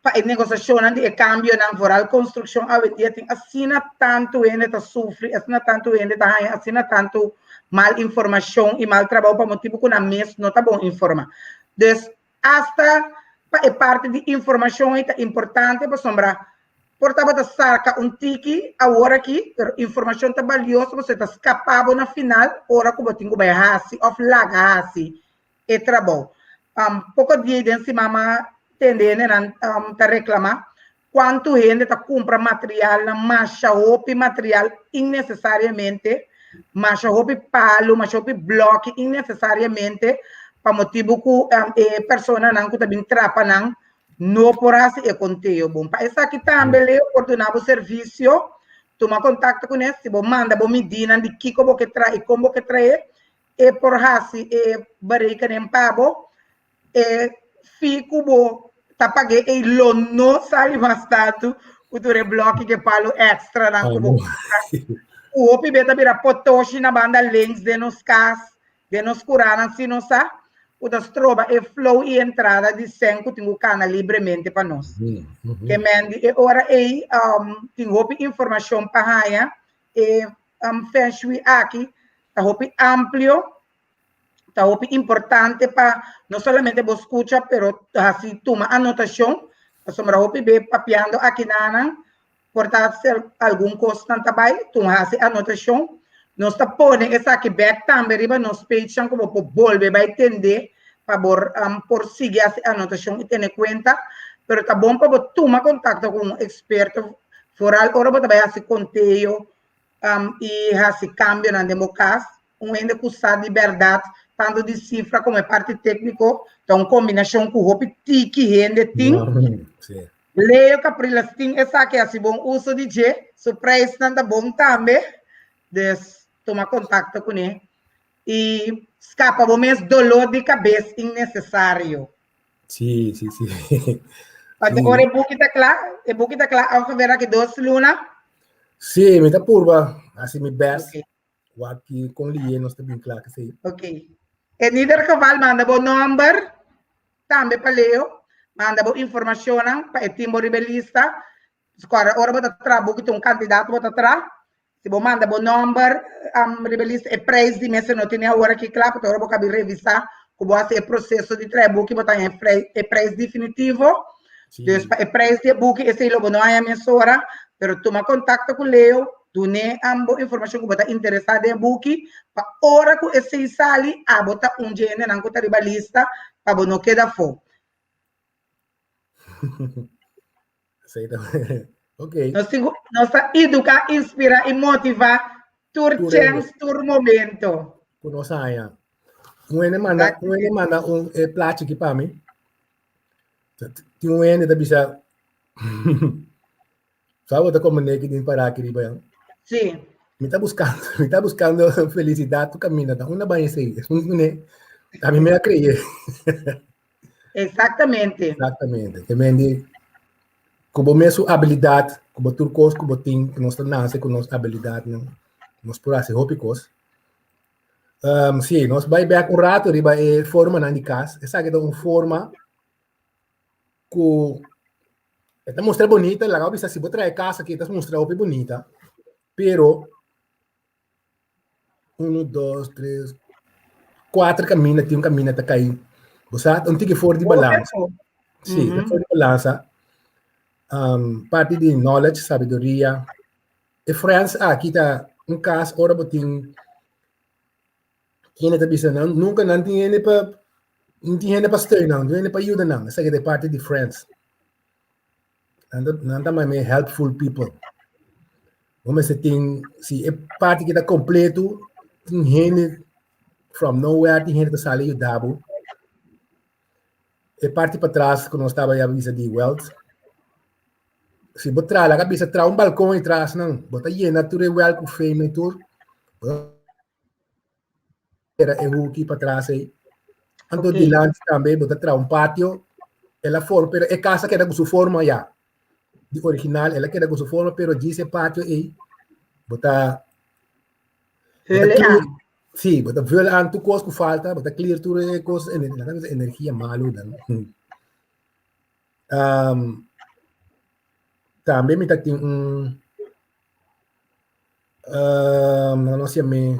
pa e negosiashonnan di e kambionan, vooral konstrukshon awendia tin asina tantu hende ta sufri, asina tantu hende ta haña asina tantu mal informashon i mal trabou pa motibu ku nan mes no ta bon informá. Dus asta pa e parti di informashon ei ta importante pasobra por tabata saka un tiki awor aki, pero informashon ta balioso pasobra e ta skapa bo na final ora ku bo tin ku bai hasi òf laga hasi e trabou. Poko dia den siman mi a tende hendenan ta reklamá kuantu hende ta kumpra materialnan, masha hopi material innesesariamente, masha hopi palu, masha hopi blòki innesesariamente pa motibu ku e personanan ku ta bin trapa nan no por hasi e konteo bon. Pa esaki tambe Leo por duna bo servisio, tuma kontakto kuné, si bo manda bo midinan di kiko bo ke traha i kon bo ke trahe, e por hasi e berekening pa bo, e fee ku bo ta pag'é ei lo no sali mas tantu ku tur e blòki ku e palu èkstranan ku bo kumpra. Ku hopi be ta bira potoshi na banda links den nos kas, Den nos kuranan si nos sa ku ta stroba e flow i entrada di sèn ku tin ku kana libremente pa nos. Ke men di e ora ei tin hopi informashon pa haña. E Feng Shui aki ta hopi amplio, ta hopi importante pa no solamente bo skucha pero hasi tuma anotashon pasobra hopi be papiando akinanan Por ta algun kosnan ta bai, tun hasi anotashon. Nos ta pone esaki bèk tambe riba nos pagenan ku bo por bolbe bai tende pa bo por sigui hasi anotashon i tene kuenta. Pero ta bon pa bo tuma kontakto ku un eksperto, foral ora bo ta bai hasi konteo i hasi kambionan den bo kas. Un hende ku sa di bèrdat tantu di sifra komo e parti tékniko ta un kombinashon ku hopi tiki hende tin. Leo Capriles tin esaki hasi bon uso di dje, su prijsnan ta bon tambe, dus tuma kontakto kuné i skapa bo mes doló di kabes innesesario. Sí, sí, sí. Anto ora e buki ta kla, e buki ta kla ongeveer aki dos luna? Sí, mi ta purba hasi mi best. Okay. Wak ki kon lié nos ta bin kla kesei. Ok. En ieder geval manda bo nomber tambe pa Leo, manda bo informacionnan pa e tin bo riba e lista. Kòrda ora bo ta traha buki ta un kandidato bo ta traha. Si bo manda bo nomber riba e lista e prijs di mester no tene awor aki kla pasobra ora bo kabi revisá ku bo hasi e proseso di traha e buki bo ta haña e prijs definitivo. Dus pa e prijs di e buki esei lo bo no haña mesora, pero tuma kontakto ku Leo, dun'é bo informashon ku bo ta interesá den e buki pa ora ku esei sali abo ta un dje hendenan ku ta riba lista pa bo no keda afó. Ok. Nos tin ku, nos ta eduká, inspirá i motivá tur Tur chèns, hende. tur momento. Ku nos haña. Un hende manda, un hende manda un e plachi aki pa mi. Tin un hende ta bisa, Sa bo ta komo neki din para aki riba yan? Sí. Mi ta buskando, mi ta buskando felisidat ku kaminda ta unda bai esei. A mi me a kreye. Exactamente. Exactamente. Ke men di ku bo mes su abilidat, ku bo tur kos ku bo tin, ku nos ta nase ku nos abilidatnan, nos por hasi hopi kos. Um, sí, nos bai bek un rato riba e formanan di kas. Esaki ta un forma ku e ta mustra bonita, laga bo bisa si bo trae kas aki e ta mustra hopi bonita, pero Uno, dos, tres, kuater kaminda, tin un kaminda ta kai. Bo sa, un tiki for di balansa. Sí, mm -hmm. for di balansa. Um, parti di knowledge, sabiduria. E friends aki ta un kas ora bo tin hende ta bisa nan, nunca nan tin hende pa nan tin hende pa steun nan, tin hende pa yuda nan. Esaki ta parti di friends. Nan ta, nan ta mami helpful people. Bo mester tin, si e parti ki ta completo, tin hende from nowhere, tin hende ta sali yuda bo. E parti patras ku nos taba ya bisa di wealth. Si bo traha, laga bisa traha un balkon e tras nan, bo ta yena tur e wealth ku fame i tur. Era e hoekie patras ei. Anto Ok. dilanti tambe bo ta traha un patio. El a forma, pero e casa keda ku su forma ya. Di original, el a keda ku su forma, pero djis e patio ei, bo ta bo ta Vul clear, aan. sí, bo ta vul aan tur kos ku falta, bo ta clear tur e kos, energia malu dan. Um, tambe mi ta tin un Um, nos yam'é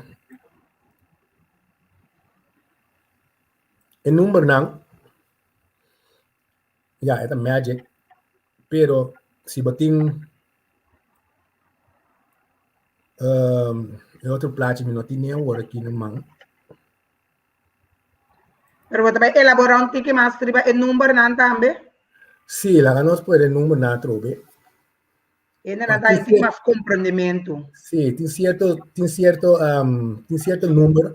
e numbernan, ya, e ta magic, pero si bo tin um, e otro plachi mi no tin ni awor aki na man. Pero bo ta bai elaborá un tiki mas riba e numbernan tambe? Sí, laga nos pone e numbernan atrobe. Hendenan ta tin mas komprendementu. Sí, tin sierto, tin sierto, um, tin sierto number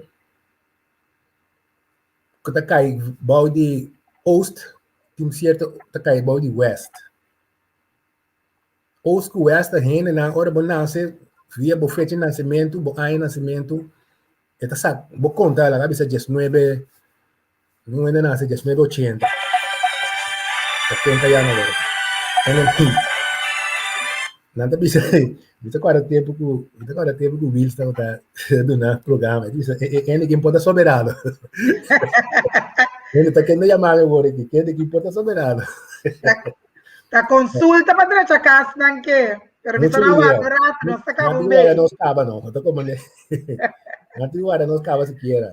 ku ta kai bou di oost, tin sierto ta kai bou di west. Oost ku west ta hendenan ora bo nase via bo fecha di nasementu, bo aña di nasementu, e ta sa bo konta laga bisa diesnuebe Un hende nase diesnuebe ochenta. 80 ya no wor. Nan ta bisa, mi ta kòrda tempu ku, mi ta kòrda tempu ku Wils tabata duna programa. E ta bisa, e hende ki importa soberano. Hende ta kende yama mi awor aki, kende ki importa soberano. Ta consulta pa drecha kas nan ke. Pero mi Mucho na idea. wak rato, nos ta kaba Nan un tin guarda bey. nos kaba no, no ta como ne. Nan tin guarda nos kaba sikiera.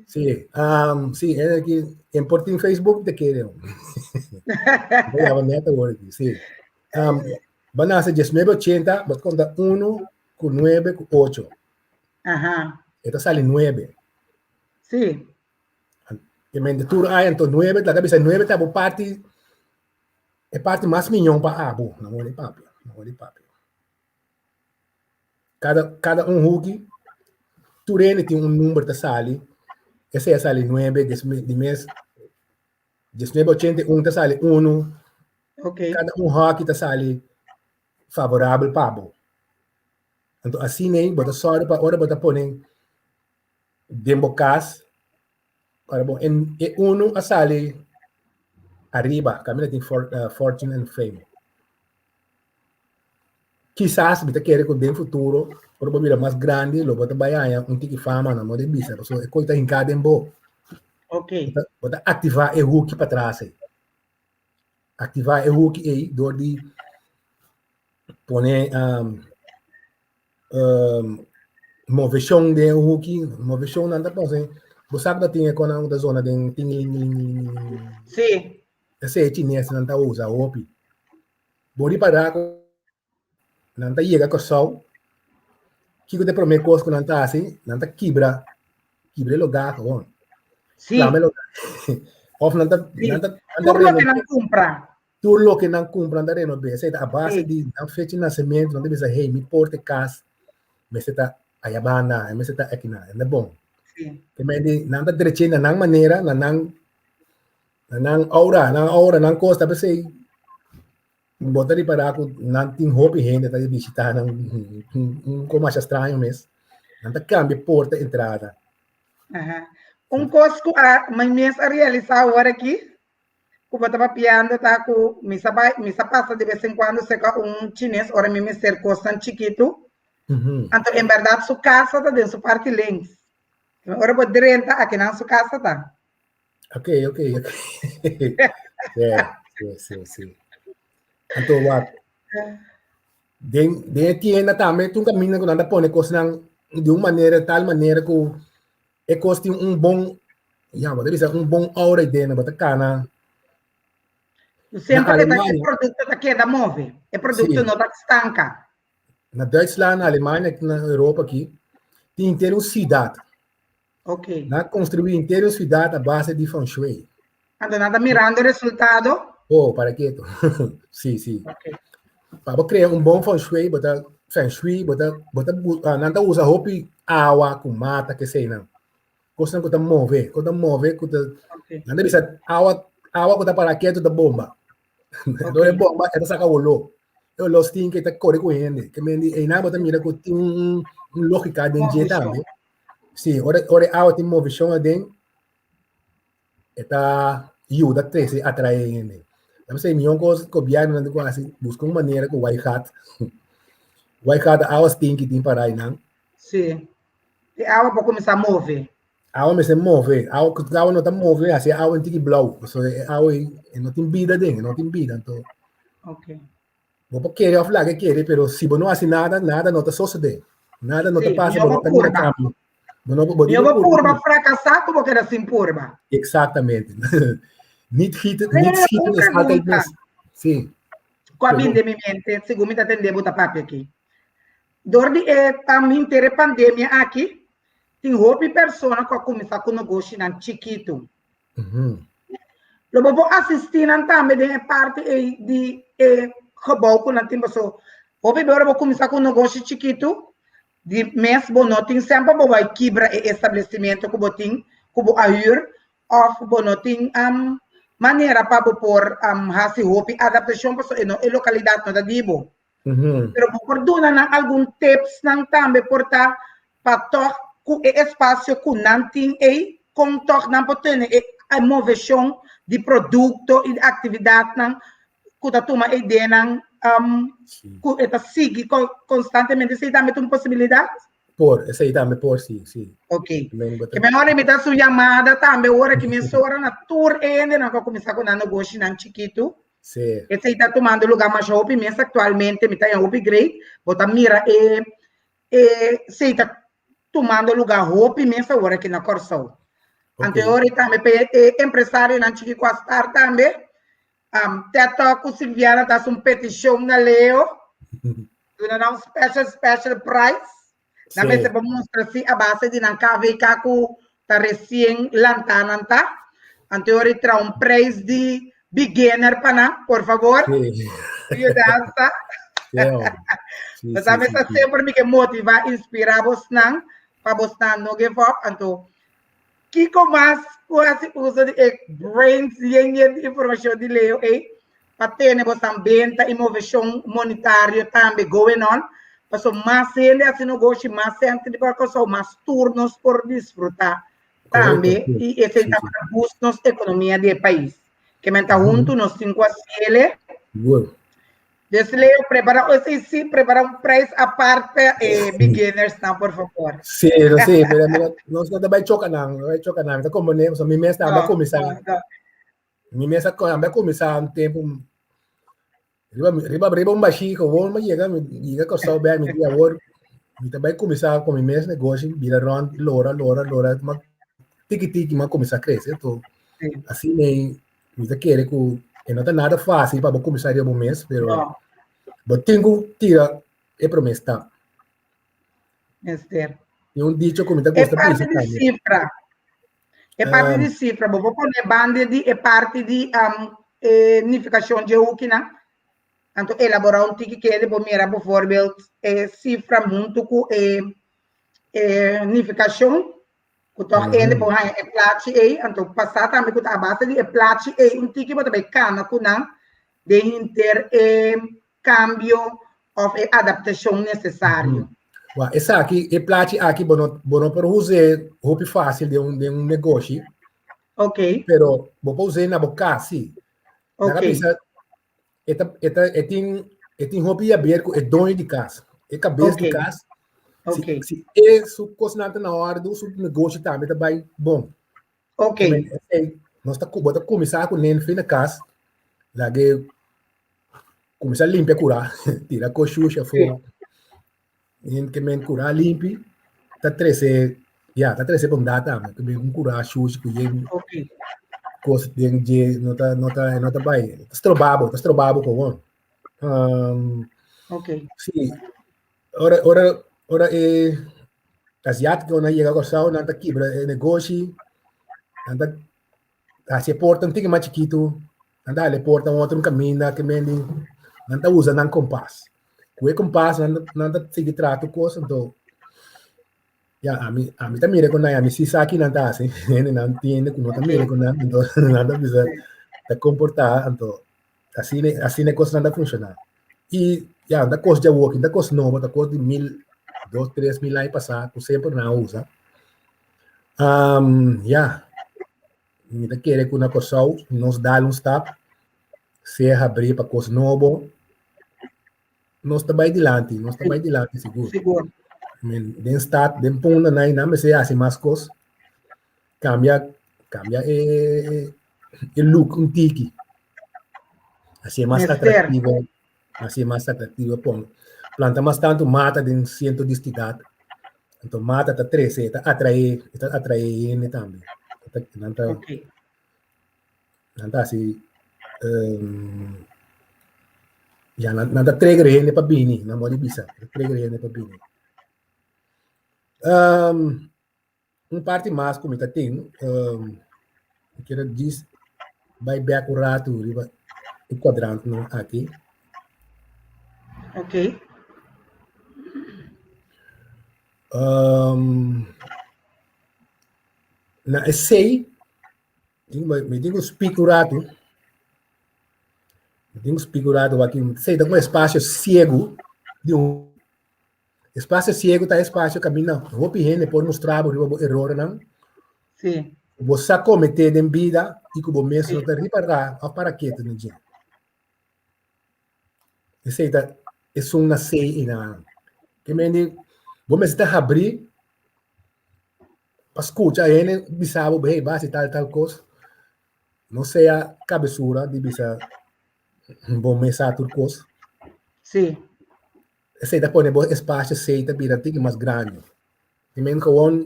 Sí, um, sí, en aquí, en por tin Facebook te quiere. Voy a net ahora aquí, sí. Um, van a hacer 1980, vas contar 1 con 9 con 8. Ajá. Esta sale 9. Sí. Que mente tur ay entonces 9, la cabeza 9 ta bo parti e parti mas miñón pa abo, no mori papi, no mori papi. Kada, kada un huki, tur hende tin un number ta sali. Esei a sali nuebe, des, di mes 1981 ta sali unu. Okay. Kada un hoki ta sali favorabel pa bo. Anto asina ei bo ta sòru pa ora bo ta pone den bo kas, ora bo en e unu a sali. Ariba, kaminda tin for, uh, fortune and fame. Kisas mi ta kere ku den futuro, ora bo bira mas grandi, lo bo ta bai haña un tiki fama na moda di bisa, pasobra e kos ta hinká den bo. Ok. Bo ta aktivá e huki patras ei. Aktivá e huki ei dor di pone um, um, moveshon den e huki. Moveshon nan ta pone, bo sa ku ta tin e konan ku ta zona den tingilingilingiling. Sí. Esei e chinesnan ta usa hopi. Bo ripará ku nan ta yega Kòrsou, kiko ta e promé kos ku nan ta hasi? Nan ta kibra, kibra e lugá gewoon. Sí. Plama e lugá. Òf nan ta, Sí. nan ta, nan ta Tur loke renobé. nan kumpra. Tur loke nan kumpra nan ta renobé. Esei ta a base Sí. di nan fecha di nasementu, nan ta bisa, hey, mi porta e kas mester ta aya banda, e mester ta akinan. E ta bon. Sí. Te mende nan ta drech'é na nan manera, na nan Na nan aura, nan aura, nan kos ta p'esei bo ta ripará ku nan tin hopi hende ta bishitá nan un kos masha straño mes. Nan ta kambia porta entrada. Aha. Un kos ku a mi mes a realisá awor aki ku bo ta papiando ta ku mi sa bai mi sa pasa de bes en kuando serka un chines ora mi mester kosnan chikitu. Anto en bèrdat su kasa ta den su parti links. Ora bo drenta akinan su kasa ta. Ok, ok, ok. Yeah, sí, sí, sí. Anto wat den den e tienda tambe tu camina ku nan ta pone kosnan di un manera tal manera ku e kos tin un bon ya bo ta bisa un bon aura ei den bo ta kana na Semper e ta e Alemania produkto ta keda move, e produkto sí no ta stanka. na Duitsland, na Alemania, na Europa aki tin henter un siudat Ok. Nan a construí henter un ciudad a base di feng shui. Anto nan ta mirando resultado? Oh, para keto. Sí, sí. Ok. Pa bo crea un bon feng shui, bo ta feng shui, bo ta, bo ta, ah, nan ta usa hopi awa ku mata keseinan. Kosnan ku ta move, ku ta move, ku ta, Ok. nan ta bisa awa, awa ku ta para keto ta bomba. Ok. Dor e bomba, e ta saka oló. E oló stinki, e ta kore ku hende. Ke men di, einan bo ta mira ku tin un, un lógika den dje Moveshon. tambe. Sí, ora, ora e awa tin movishon aden, e ta yuda trese, atrae hende. Ta p'esei mihó kos gobièrnunan tin ku hasi, buska un manera ku Waaigat, Waaigat awa stinki tin para einan. Sí, e awa por kuminsá move. Awa mester move, awa, awa no ta move, hasi e awa un tiki blou, pasobra e awa ei e no tin bida aden, e no tin bida, anto. Ok. Bo por kere of laga kere, pero si bo no hasi nada, nada no ta sosode. Nada no ta Sí, pasa, mihó bo no bo ta mira purba. cambio. Bo no, bo Mihó tin bo ku purba purba. fracasá ku bo keda sin purba. Exactamente. Niet gieten, Leo, niet un schieten is altijd pregunta mis. Sí, ku a bin pregunta. den mi mente segun mi ta tende bo ta papia aki. Dor di e henter e pandemia aki, tin hopi persona ku a kuminsá ku negoshinan chikitu. Lo bo por asistí nan tambe den e parti ei di e gebou ku nan tin paso hopi be ora bo kuminsá ku un negoshi chikitu di mes bo no tin semper bo bai kibra e establesimentu ku bo tin ku bo a hür òf bo no tin manera pa bo por hasi hopi adaptashon paso e no e lokalidat no ta di bo. Pero bo por duna nan algun tipsnan tambe por ta pa tòg ku e espasio ku nan tin ei, kon tòg nan por tene e moveshon di produkto i di aktividatnan ku ta tuma e ideanan ku e ta sigui konstantemente. Esei tambe ta un posibilidat? Por, esei tambe por, si, si. Ok. Ke mehor mi ta su yamada tambe ora ki mesora na tur e hendenan ku a kuminsá ku nan negoshinan chikitu. Sí. Esei ta tumando lugar masha hopi mes actualmente, mi ta haña hopi great. Bo ta mira e e esei ta tumando lugar hopi mes awor aki na Kòrsou. Anto e ora tambe pa e empresarionan chiki ku a start tambe, um, Ted Talk ku Silviana ta hasi un petishon na Leo, duna nan un special special price. Nan mester por mustra si a base di nan KVK ku ta resien lantá nan ta. Anto e ora i traha un prijs di beginner pa nan, por fabor. Yudansa. Bo sa mi ta semper mi ke motivá, inspirá bosnan pa bosnan no give up. Anto Kiko mas ku hasi uso di e brains yen yen di informashon di Leo ei pa tene bosan benta i moveshon monetario tambe going on? Paso mas hende hasi nogoshi, mas hende di por Kòrsou, mas tur nos por disfrutá tambe i esei ta para boost nos ekonomia di e pais. Ke men ta huntu nos tin ku hasiele. Sigur. Dus Leo, prepara, o si, si, prepara un prijs apart pa eh, beginners nan, por favor. Sí, no sí, pero mira, nos no ta bai choka nan, no bai choka nan. Ta como ne, so mi mes tambe No, kuminsá, no, no. mi mes a tambe kuminsá un tempu riba riba riba un bashí gewoon mi yega mi yega Kòrsou bèk mi di awor mi ta bai kuminsá ku mi mes negoshi bira rònt lora lora lora ma tiki tiki mi a kuminsá krese to Sí. asina ei Mi ta kere ku e no ta nada fásil pa bo kuminsá riba bo mes, pero No. bo tin ku tira e promé stap. Mester. Tin un dicho ku mi ta E gusta parti bisa di tambe. sifra. E parti Um, di sifra, bo por pone banda di e parti di um, e nifikashon dje hukinan. Anto elaborá un tiki kende por mira bijvoorbeeld e sifra huntu ku e e nifikashon Ku tòg hende por haña e plachi ei, anto pasá tambe ku ta a base di e plachi ei un tiki bo ta bai kana ku nan den henter e kambio òf e adaptashon nesesario. Wak, esaki, e plachi aki bo no bo no por us'é hopi fásil den un den un negoshi. Ok. Pero bo por us'é na bo kas sí. Ok. Nan a bisa E ta, e ta, e tin, e tin hopi haber ku e doño di kas, e kabes di Ok. kas. Si, Ok. si e su kosnan ta na òrdu, su negoshi tambe ta bai bon. Ok. Men, esei, nos ta, bo ta kuminsá ku nen fin na kas, lag'é kuminsá limpia kurá, tira kos shushi afó. Sí. Nen ke men kurá limpi ta trese, ya, ta trese bondat tambe. Ke men un kurá shushi ku yen Ok. kos den dje no ta, no ta, no ta bai. Ta stroba bo, ta stroba bo gewoon. Um, Ok. sí, ora, ora, ora e asiátikonan yega Kòrsou, nan ta kibra e negoshi, nan ta hasi e porta un tiki mas chikitu, nan ta hala e porta un otro kaminda ke men di nan ta usa nan kompas. Ku e kompas nan nan ta sigui traha tur kos, anto ya ami ami ta mira ku nan, ami si sa ki nan ta hasi, hendenan tin hende ku no ta mira ku nan, anto nan ta bisa ta komportá, anto asina asina e kosnan ta funshoná. I ya ta kos djawoki, ta kos nobo, ta kos di mil dos 3000 aña pasá ku semper nan a usa. Um, ya, mi ta kere ku na Kòrsou nos dal un stap, sea habrí pa kos nobo, nos ta bai dilanti, nos ta bai dilanti sigur. Sigur. Men, den stad, den punda nan, nan mester hasi mas kos, kambia, kambia e, e look un tiki. Hasié mas Mester. atraktivo, Hasi mas atraktivo pon planta mas tantu mata den siento di siudat. Anto mata ta trese, ta atraé, e ta atraé hende tambe. E ta, nan ta, Ok. nan ta hasi um, ya, nan, nan ta trigger hende pa bini, nan mor di bisa, ta trigger hende pa bini. Um, Un parti mas ku mi ta tin, um, mi kier a djis bai bek un ratu riba e kuadrantnan aki. Ok. Um, na esei, mi tin ku spik un ratu, mi tin ku spik un ratu aki, esei ta un espasio siegu di un Espasio siegu ta espasio kaminda hopi hende por mustra bo riba bo erornan Sí. ku bo sa kometé den bida i ku bo mes no Sí. ta ripará òf para ketu na dje. Esei ta esun na sei i na A. Ke mende bo mester ta habrí pa skucha hende bisa bo, hey, bo a hasi tal tal kos. No sea kabesura di bisa bo mes sa tur kos. Sí. Esei ta pone bo espasio sei ta bira tiki mas grandi. I men gewoon,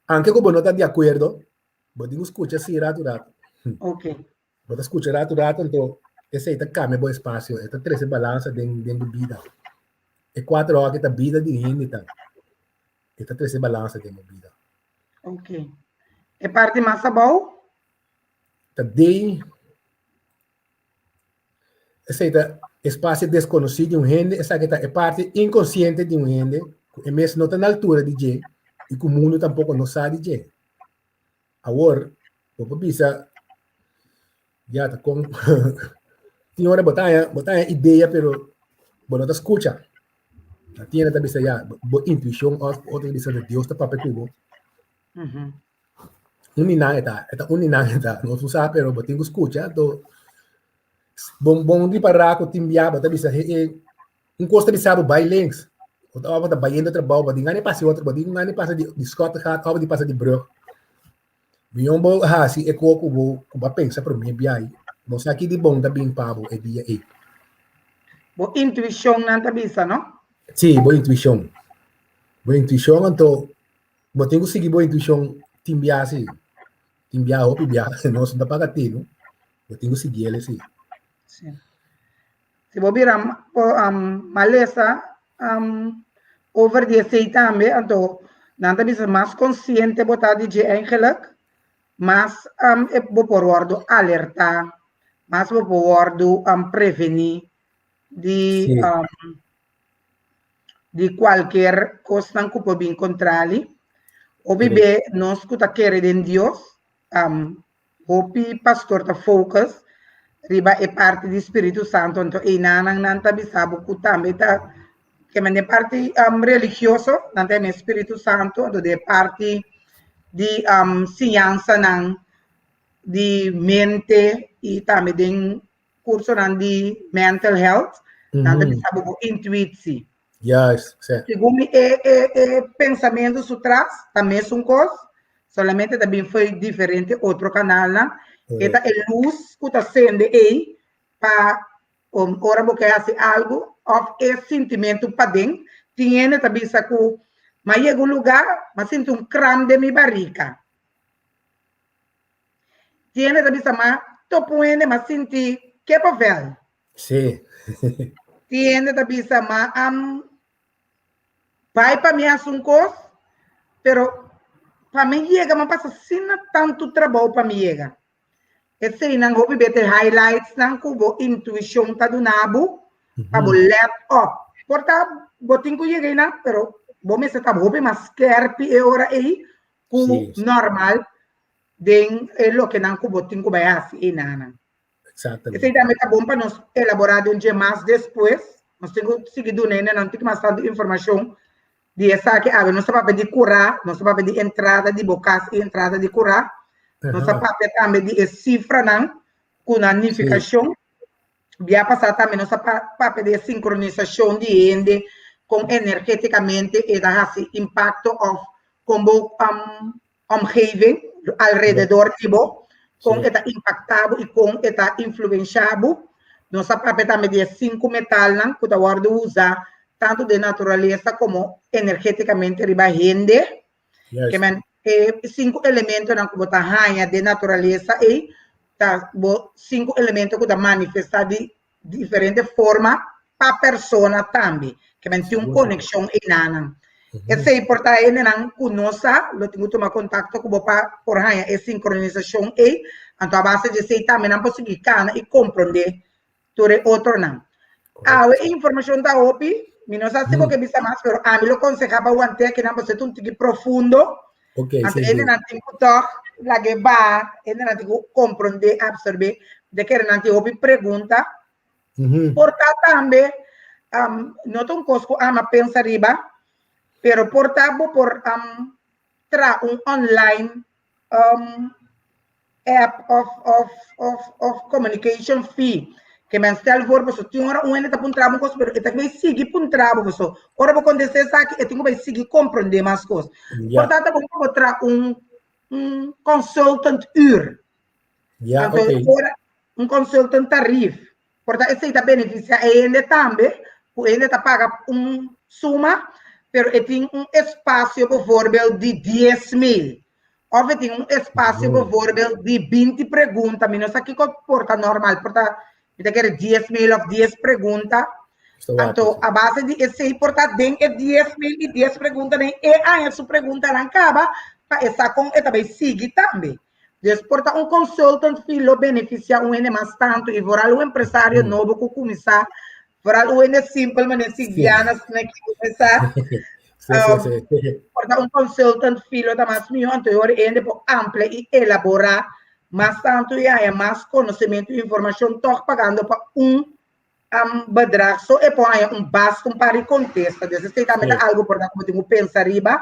anke ku bo no ta di akuerdo, bo tin ku skucha si ratu ratu. Ok. Bo ta skucha ratu ratu, anto esei ta kambia bo espasio, e ta trese balansa den den bo bida. E kuater hoki ta bida di hende ta. E ta trese balansa den bo bida. Ok. E parti mas abou? Ta den Esei ta espasio deskonosí di un hende, esaki ta e parti inkonsiente di un hende ku e mes no ta na altura di dje i ku mundu tampoko no sa di dje. Awor, bo por bisa, ya ta kon tin ora bo ta haña bo ta haña idea pero bo no ta skucha. Ta tin hende ta bisa ya bo intuishon òf otro ta bisa Dios ta papia ku bo. Un di nan e ta, e ta un di nan e ta. Nos no sa, pero bo tin ku skucha. Anto, bon bon ripará ku tin bia bo ta bisa, he e, un kos ta bisa bo bai links. Bo ta bo ta bayendo trabou, bo tin gana di pasa e otro, bo tin gana di pasa di di Schottegat òf di pasa di brug. Mion bo hasi e ko ku bo ku bo a pensa promé biahi. Bo sa ki di bon ta bin pa bo e dia ei. Bo intuishon nan ta bisa, no? Sí, bo intuishon. Bo intuishon anto bo tin ku sigui bo intuishon tin bia sí. Tin bia hopi bia nos no ta paga tinu. Bo tin ku sigui el sí. Sí. Si bo bira malesa over di esei tambe, anto nan ta bisa mas konsiente bo ta di dje eigenlijk, mas bo por wòrdu alertá, mas bo por wòrdu prevení di di kualker kosnan ku por bin kontrali. Hopi be nos ku ta kere den Dios, Hopi pastor ta focus riba e parti di Spiritu Santo, anto einanan nan ta bisa bo ku tambe ta ke men den parti religioso nan ta yama e Spiritu Santo, anto den parti di siñansanan di mente i tambe den kursonan di mental health nan ta bisa bo bo intuitsi. Juist, sí. Segun mi e, e, e pensamentu su tras ta mesun kos, solamente ta bin fo'i diferente otro kanalnan. E ta e lus ku ta sende ei pa um, ora bo ke hasi algu òf e sintimentu paden. Tin hende ta bisa ku m'a yega un lugá, m'a sinti un kram den mi barika. Tin hende ta bisa m'a topa un hende m'a sinti kippenvel. Sí. Tin hende ta bisa ma am bai pa mi hasi un kos, pero pa mi yega mi pasa asina tantu trabou pa mi yega. Eseinan hopi bete highlightsnan ku bo intuishon ta duna bo pa bo let op. Por ta bo tin ku yega einan, pero bo mester ta hopi mas skerpi e ora ei ku normal den e lokenan ku bo tin ku bai hasi einanan. Exactamente. Esei tambe ta bon pa nos elaborá den dje mas despues. Nos tin ku sigui duna hendenan un tiki mas tantu informashon di esaki. Awe nos ta papia di kurá, nos ta papia di entrada di bo kas i entrada di kurá. Nos ta papia tambe di e sifranan ku nan nifikashon. Bia pasá tambe nos a papia di e sinkronisashon di hende kon energetikamente e ta hasi impakto òf kon bo omgeving, alrededor di bo, kon e ta impaktá bo i kon e ta influenshá bo. Nos a papia tambe di e sinku metalnan ku ta wòrdu usá tantu den naturalesa komo energetikamente riba hende. Ke men e sinku elementonan ku bo ta haña den naturalesa ei ta bo sinku elemento ku ta manifestá di diferente forma pa persona tambe, ke men tin un konekshon einanan. Esei por ta hendenan ku no sa, lo tin ku tuma kontakto ku bo pa por haña e sinkronisashon ei, anto a base di esei tambe nan por sigui kana i komprondé tur e otronan. Awe e informashon ta hopi, mi no sa si bo ke bisa mas, pero ami lo konsehá pa want'é akinan pasobra e ta un tiki profundo, anto hendenan tin ku tòg lag'é baha, hendenan tin ku komprondé, apsorbé, de kere nan tin hopi pregunta. Por ta tambe, no ta un kos ku ama pensa riba, pero por ta bo por traha un online app of of of of communication fee. Ke men stel voor boso tin ora un hende ta puntra bo un kos, pero e ta bai sigui puntra bo boso. Ora bo kontest'é esaki, e tin ku bai sigui komprondé mas kos. Por ta ta bon pa bo traha un un consultant uur. Ja, Anto oké. ora un consultant tarief. Por ta esei ta beneficia e hende tambe, ku e hende ta paga un suma, pero e tin un espacio bijvoorbeeld di 10.000. Of e tin un espacio bijvoorbeeld di 20 pregunta. Mi no sa kiko por ta normal, por ta mi ta kere 10.000 of 10 pregunta. Anto a base di esei por ta den e 10.000 i 10 preguntanan e haña su preguntanan kaba pa e sa kon e ta bai sigui tambe. Dus por ta un consultant fee lo beneficia un hende mas tanto y vooral un empresario nobo cu cuminsa, vooral un hende simpel manera Silviana asina ki cuminsa. Por ta un consultant fee lo ta mas miho, anto e ora e hende por amplia y elabora mas tanto y haya mas conocemento y informacion toch pagando pa un bedrag so e por haya un basta un par di contesta. Dus esey tambe ta algo por ta cu bo tin cu pensa riba.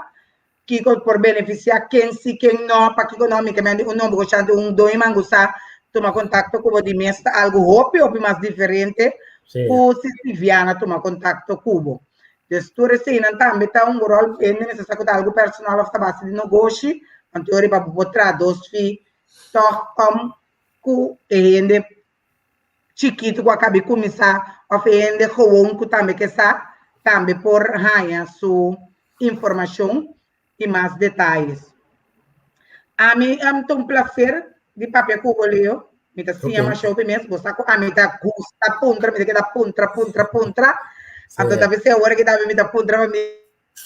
kiko por benefisiá ken si ken no, pakiko no, mi ke mende un nomber ku shanti un doño mangusa tuma kontakto ku bo di mes ta algu hopi hopi mas diferente ku si Silviana tuma kontakto ku bo. Dus tur eseinan tambe ta un ròl hende mester sa ku ta algu personal òf ta base di nogoshi, anto riba bo por traha dos fi tòg om ku e hende chikitu ku a kabi kuminsá òf e hende gewon ku tambe ke sa tambe por haña su informashon i mas detayes. Ami ta un plaser di papia ku bo Leo, mi ta siña masha hopi mes, bo sa ku ami ta gusta puntra, mi ta keda puntra puntra puntra, anto ta bisa awor aki tambe mi ta puntra pa mi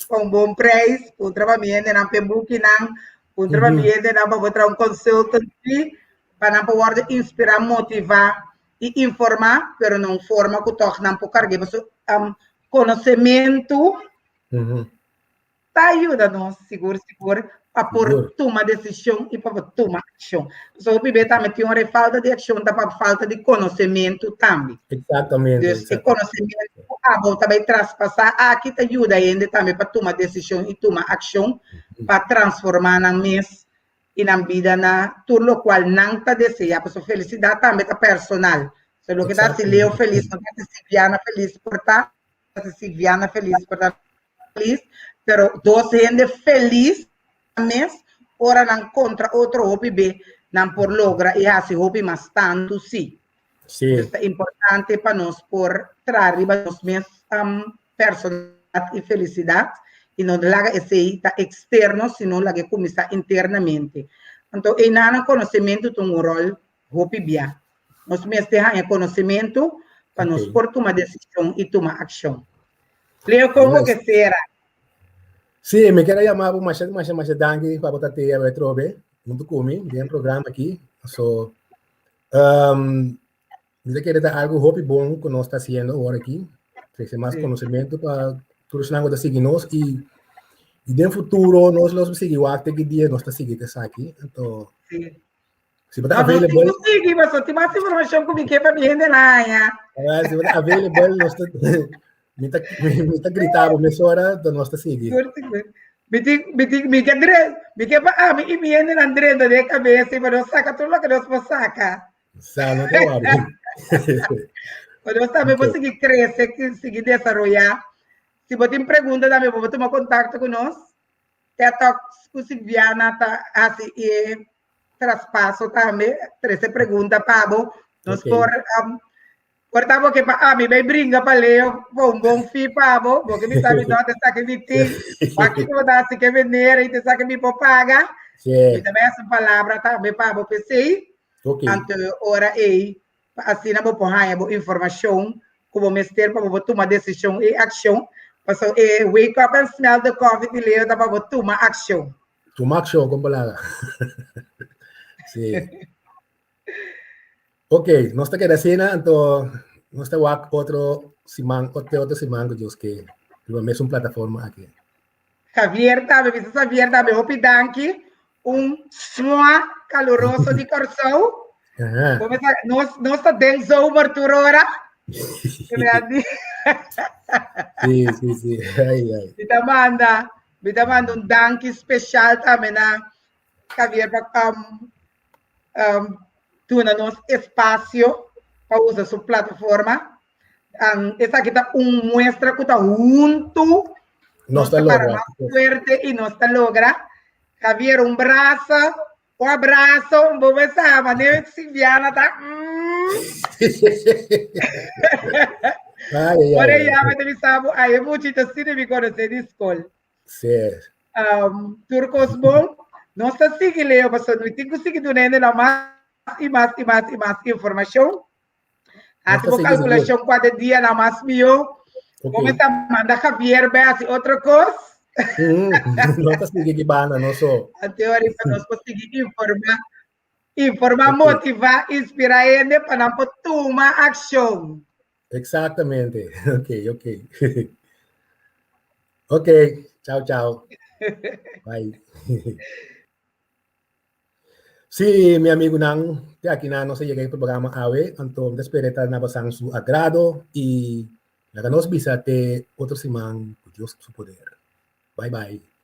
pa un bon prijs, puntra pa mi hendenan p'e bukinan, puntra pa mi hendenan pa bo traha un consultancy, pa nan por wòrdu inspirá, motivá i informá, pero na un forma ku tòg nan por karg'é pasobra konosementu ta yuda nos sigur sigur pa por tuma desishon i pa por tuma akshon. Pasobra hopi bes tambe tin ora e falta di akshon ta pa falta di konosementu tambe. Exactamente. Dus e konosementu ku abo ta bai traspasá aki ta yuda hende tambe pa tuma desishon i tuma akshon pa transformá nan mes i nan bida na tur lokual nan ta deseá. Pasobra felisidat tambe ta personal. So loke ta hasi Leo felis no ta hasi Silviana felis por ta. Hasi Silviana felis por ta felis, pero dos hende felis mes ora nan kontra otro hopi be nan por logra i hasi hopi mas tantu si. Sí. Pues ta importante pa nos por traha riba nos mes um, personalidad i felisidat i no laga esei ta externo, sino laga e kuminsá internamente. Anto einan konosementu ta un ròl hopi bia. Nos mester haña konosementu pa nos por tuma desishon i tuma akshon. Leo, kon bo ke sera? Sí, mi ker a yama bo masha, masha, masha danki pa bo ta te awe atrobe huntu ku mi den e programa aki. So, um, mi ta kere ta algu hopi bon ku nos ta hasiendo awor aki. Trese mas konosementu pa tur esnan ku ta sigui nos i i den futuro nos lo sigui wak te ki dia nos ta sigui ku esaki. Anto, Si bo ta available. No, sigui, paso tin mas informacion ku mi ke pa mi hende na haña. Ah, si bo ta available, nos ta mi ta mi ta grita bo mesora, dan nos ta sigui. Mi tin mi tin mi ke dre, mi ke pa ami i mi hende nan drenta den kabesa i pa nos saka tur loke nos por saka. Sa, no ta worry. Pa nos tambe por sigui krese, sigui desaroyá. Si bo tin pregunta tambe bo por tuma kontakto ku nos. TED Talks ku Silviana ta hasi e traspaso tambe, trese pregunta pa bo. Nos okay. por um, por ta bo ke pa ami bai bringa pa Leo pa un bon fi pa bo, bo ke mi sabi no te saque mi tin, pa ki bo ta hasi ke venera i te saque mi por paga. Sí. Mi ta bai hasi un palabra tambe pa bo pesei. Okay. Anto ora ei pa asina bo por haña bo informashon ku bo mester pa bo por tuma desishon i akshon. Pasobra e wake up and smell the coffee di Leo ta pa bo tuma akshon. Tuma akshon, kon palabra. Sí. Ok, nos ta keda asina, anto nos ta wak otro siman, otro otro siman ku Dios ke, riba mesun plataforma aki. Javier tambe, bisa Javier tambe, hopi danki. Un smua kaluroso di Kòrsou. Nos, nos ta den zomer tur ora. Sí, sí, sí. Ai, ai. Mi ta manda, mi ta manda un danki special tambe na Javier pa um, um, duna nos espacio pa usa su plataforma. Um, esaki ta un muestra ku ta huntu nos ta logra. Mas fuerte y nos ta logra. Javier, un brazo, un abrazo, un bobo sa, manera Silviana ta. Ai, ai, Por ai. ella, me te bisabo, ai, muchito sí mi conoce di school. Sí. Um, tur cos bon. Nos ta sigui Leo, pasobra mi tin ku sigui duna hende na mas i mas i mas i mas informashon. Hasi bo kalkulashon kua de dia na mas mihó. Ok. Bo mester manda Javier bai hasi otro kos. No ta sigui ki banda, no so. Anto ahorita nos por sigui informá, informá, Ok. motivá, inspirá hende pa nan por tuma akshon. Exactamente. Ok, ok. Ok, chao, chao. Bye. Sí, mi amigunan, te akinan nos a yega e programa awe, anto mi ta spera e ta na basan su agrado i laga nos bisa te otro siman ku Dios su poder. Bye bye.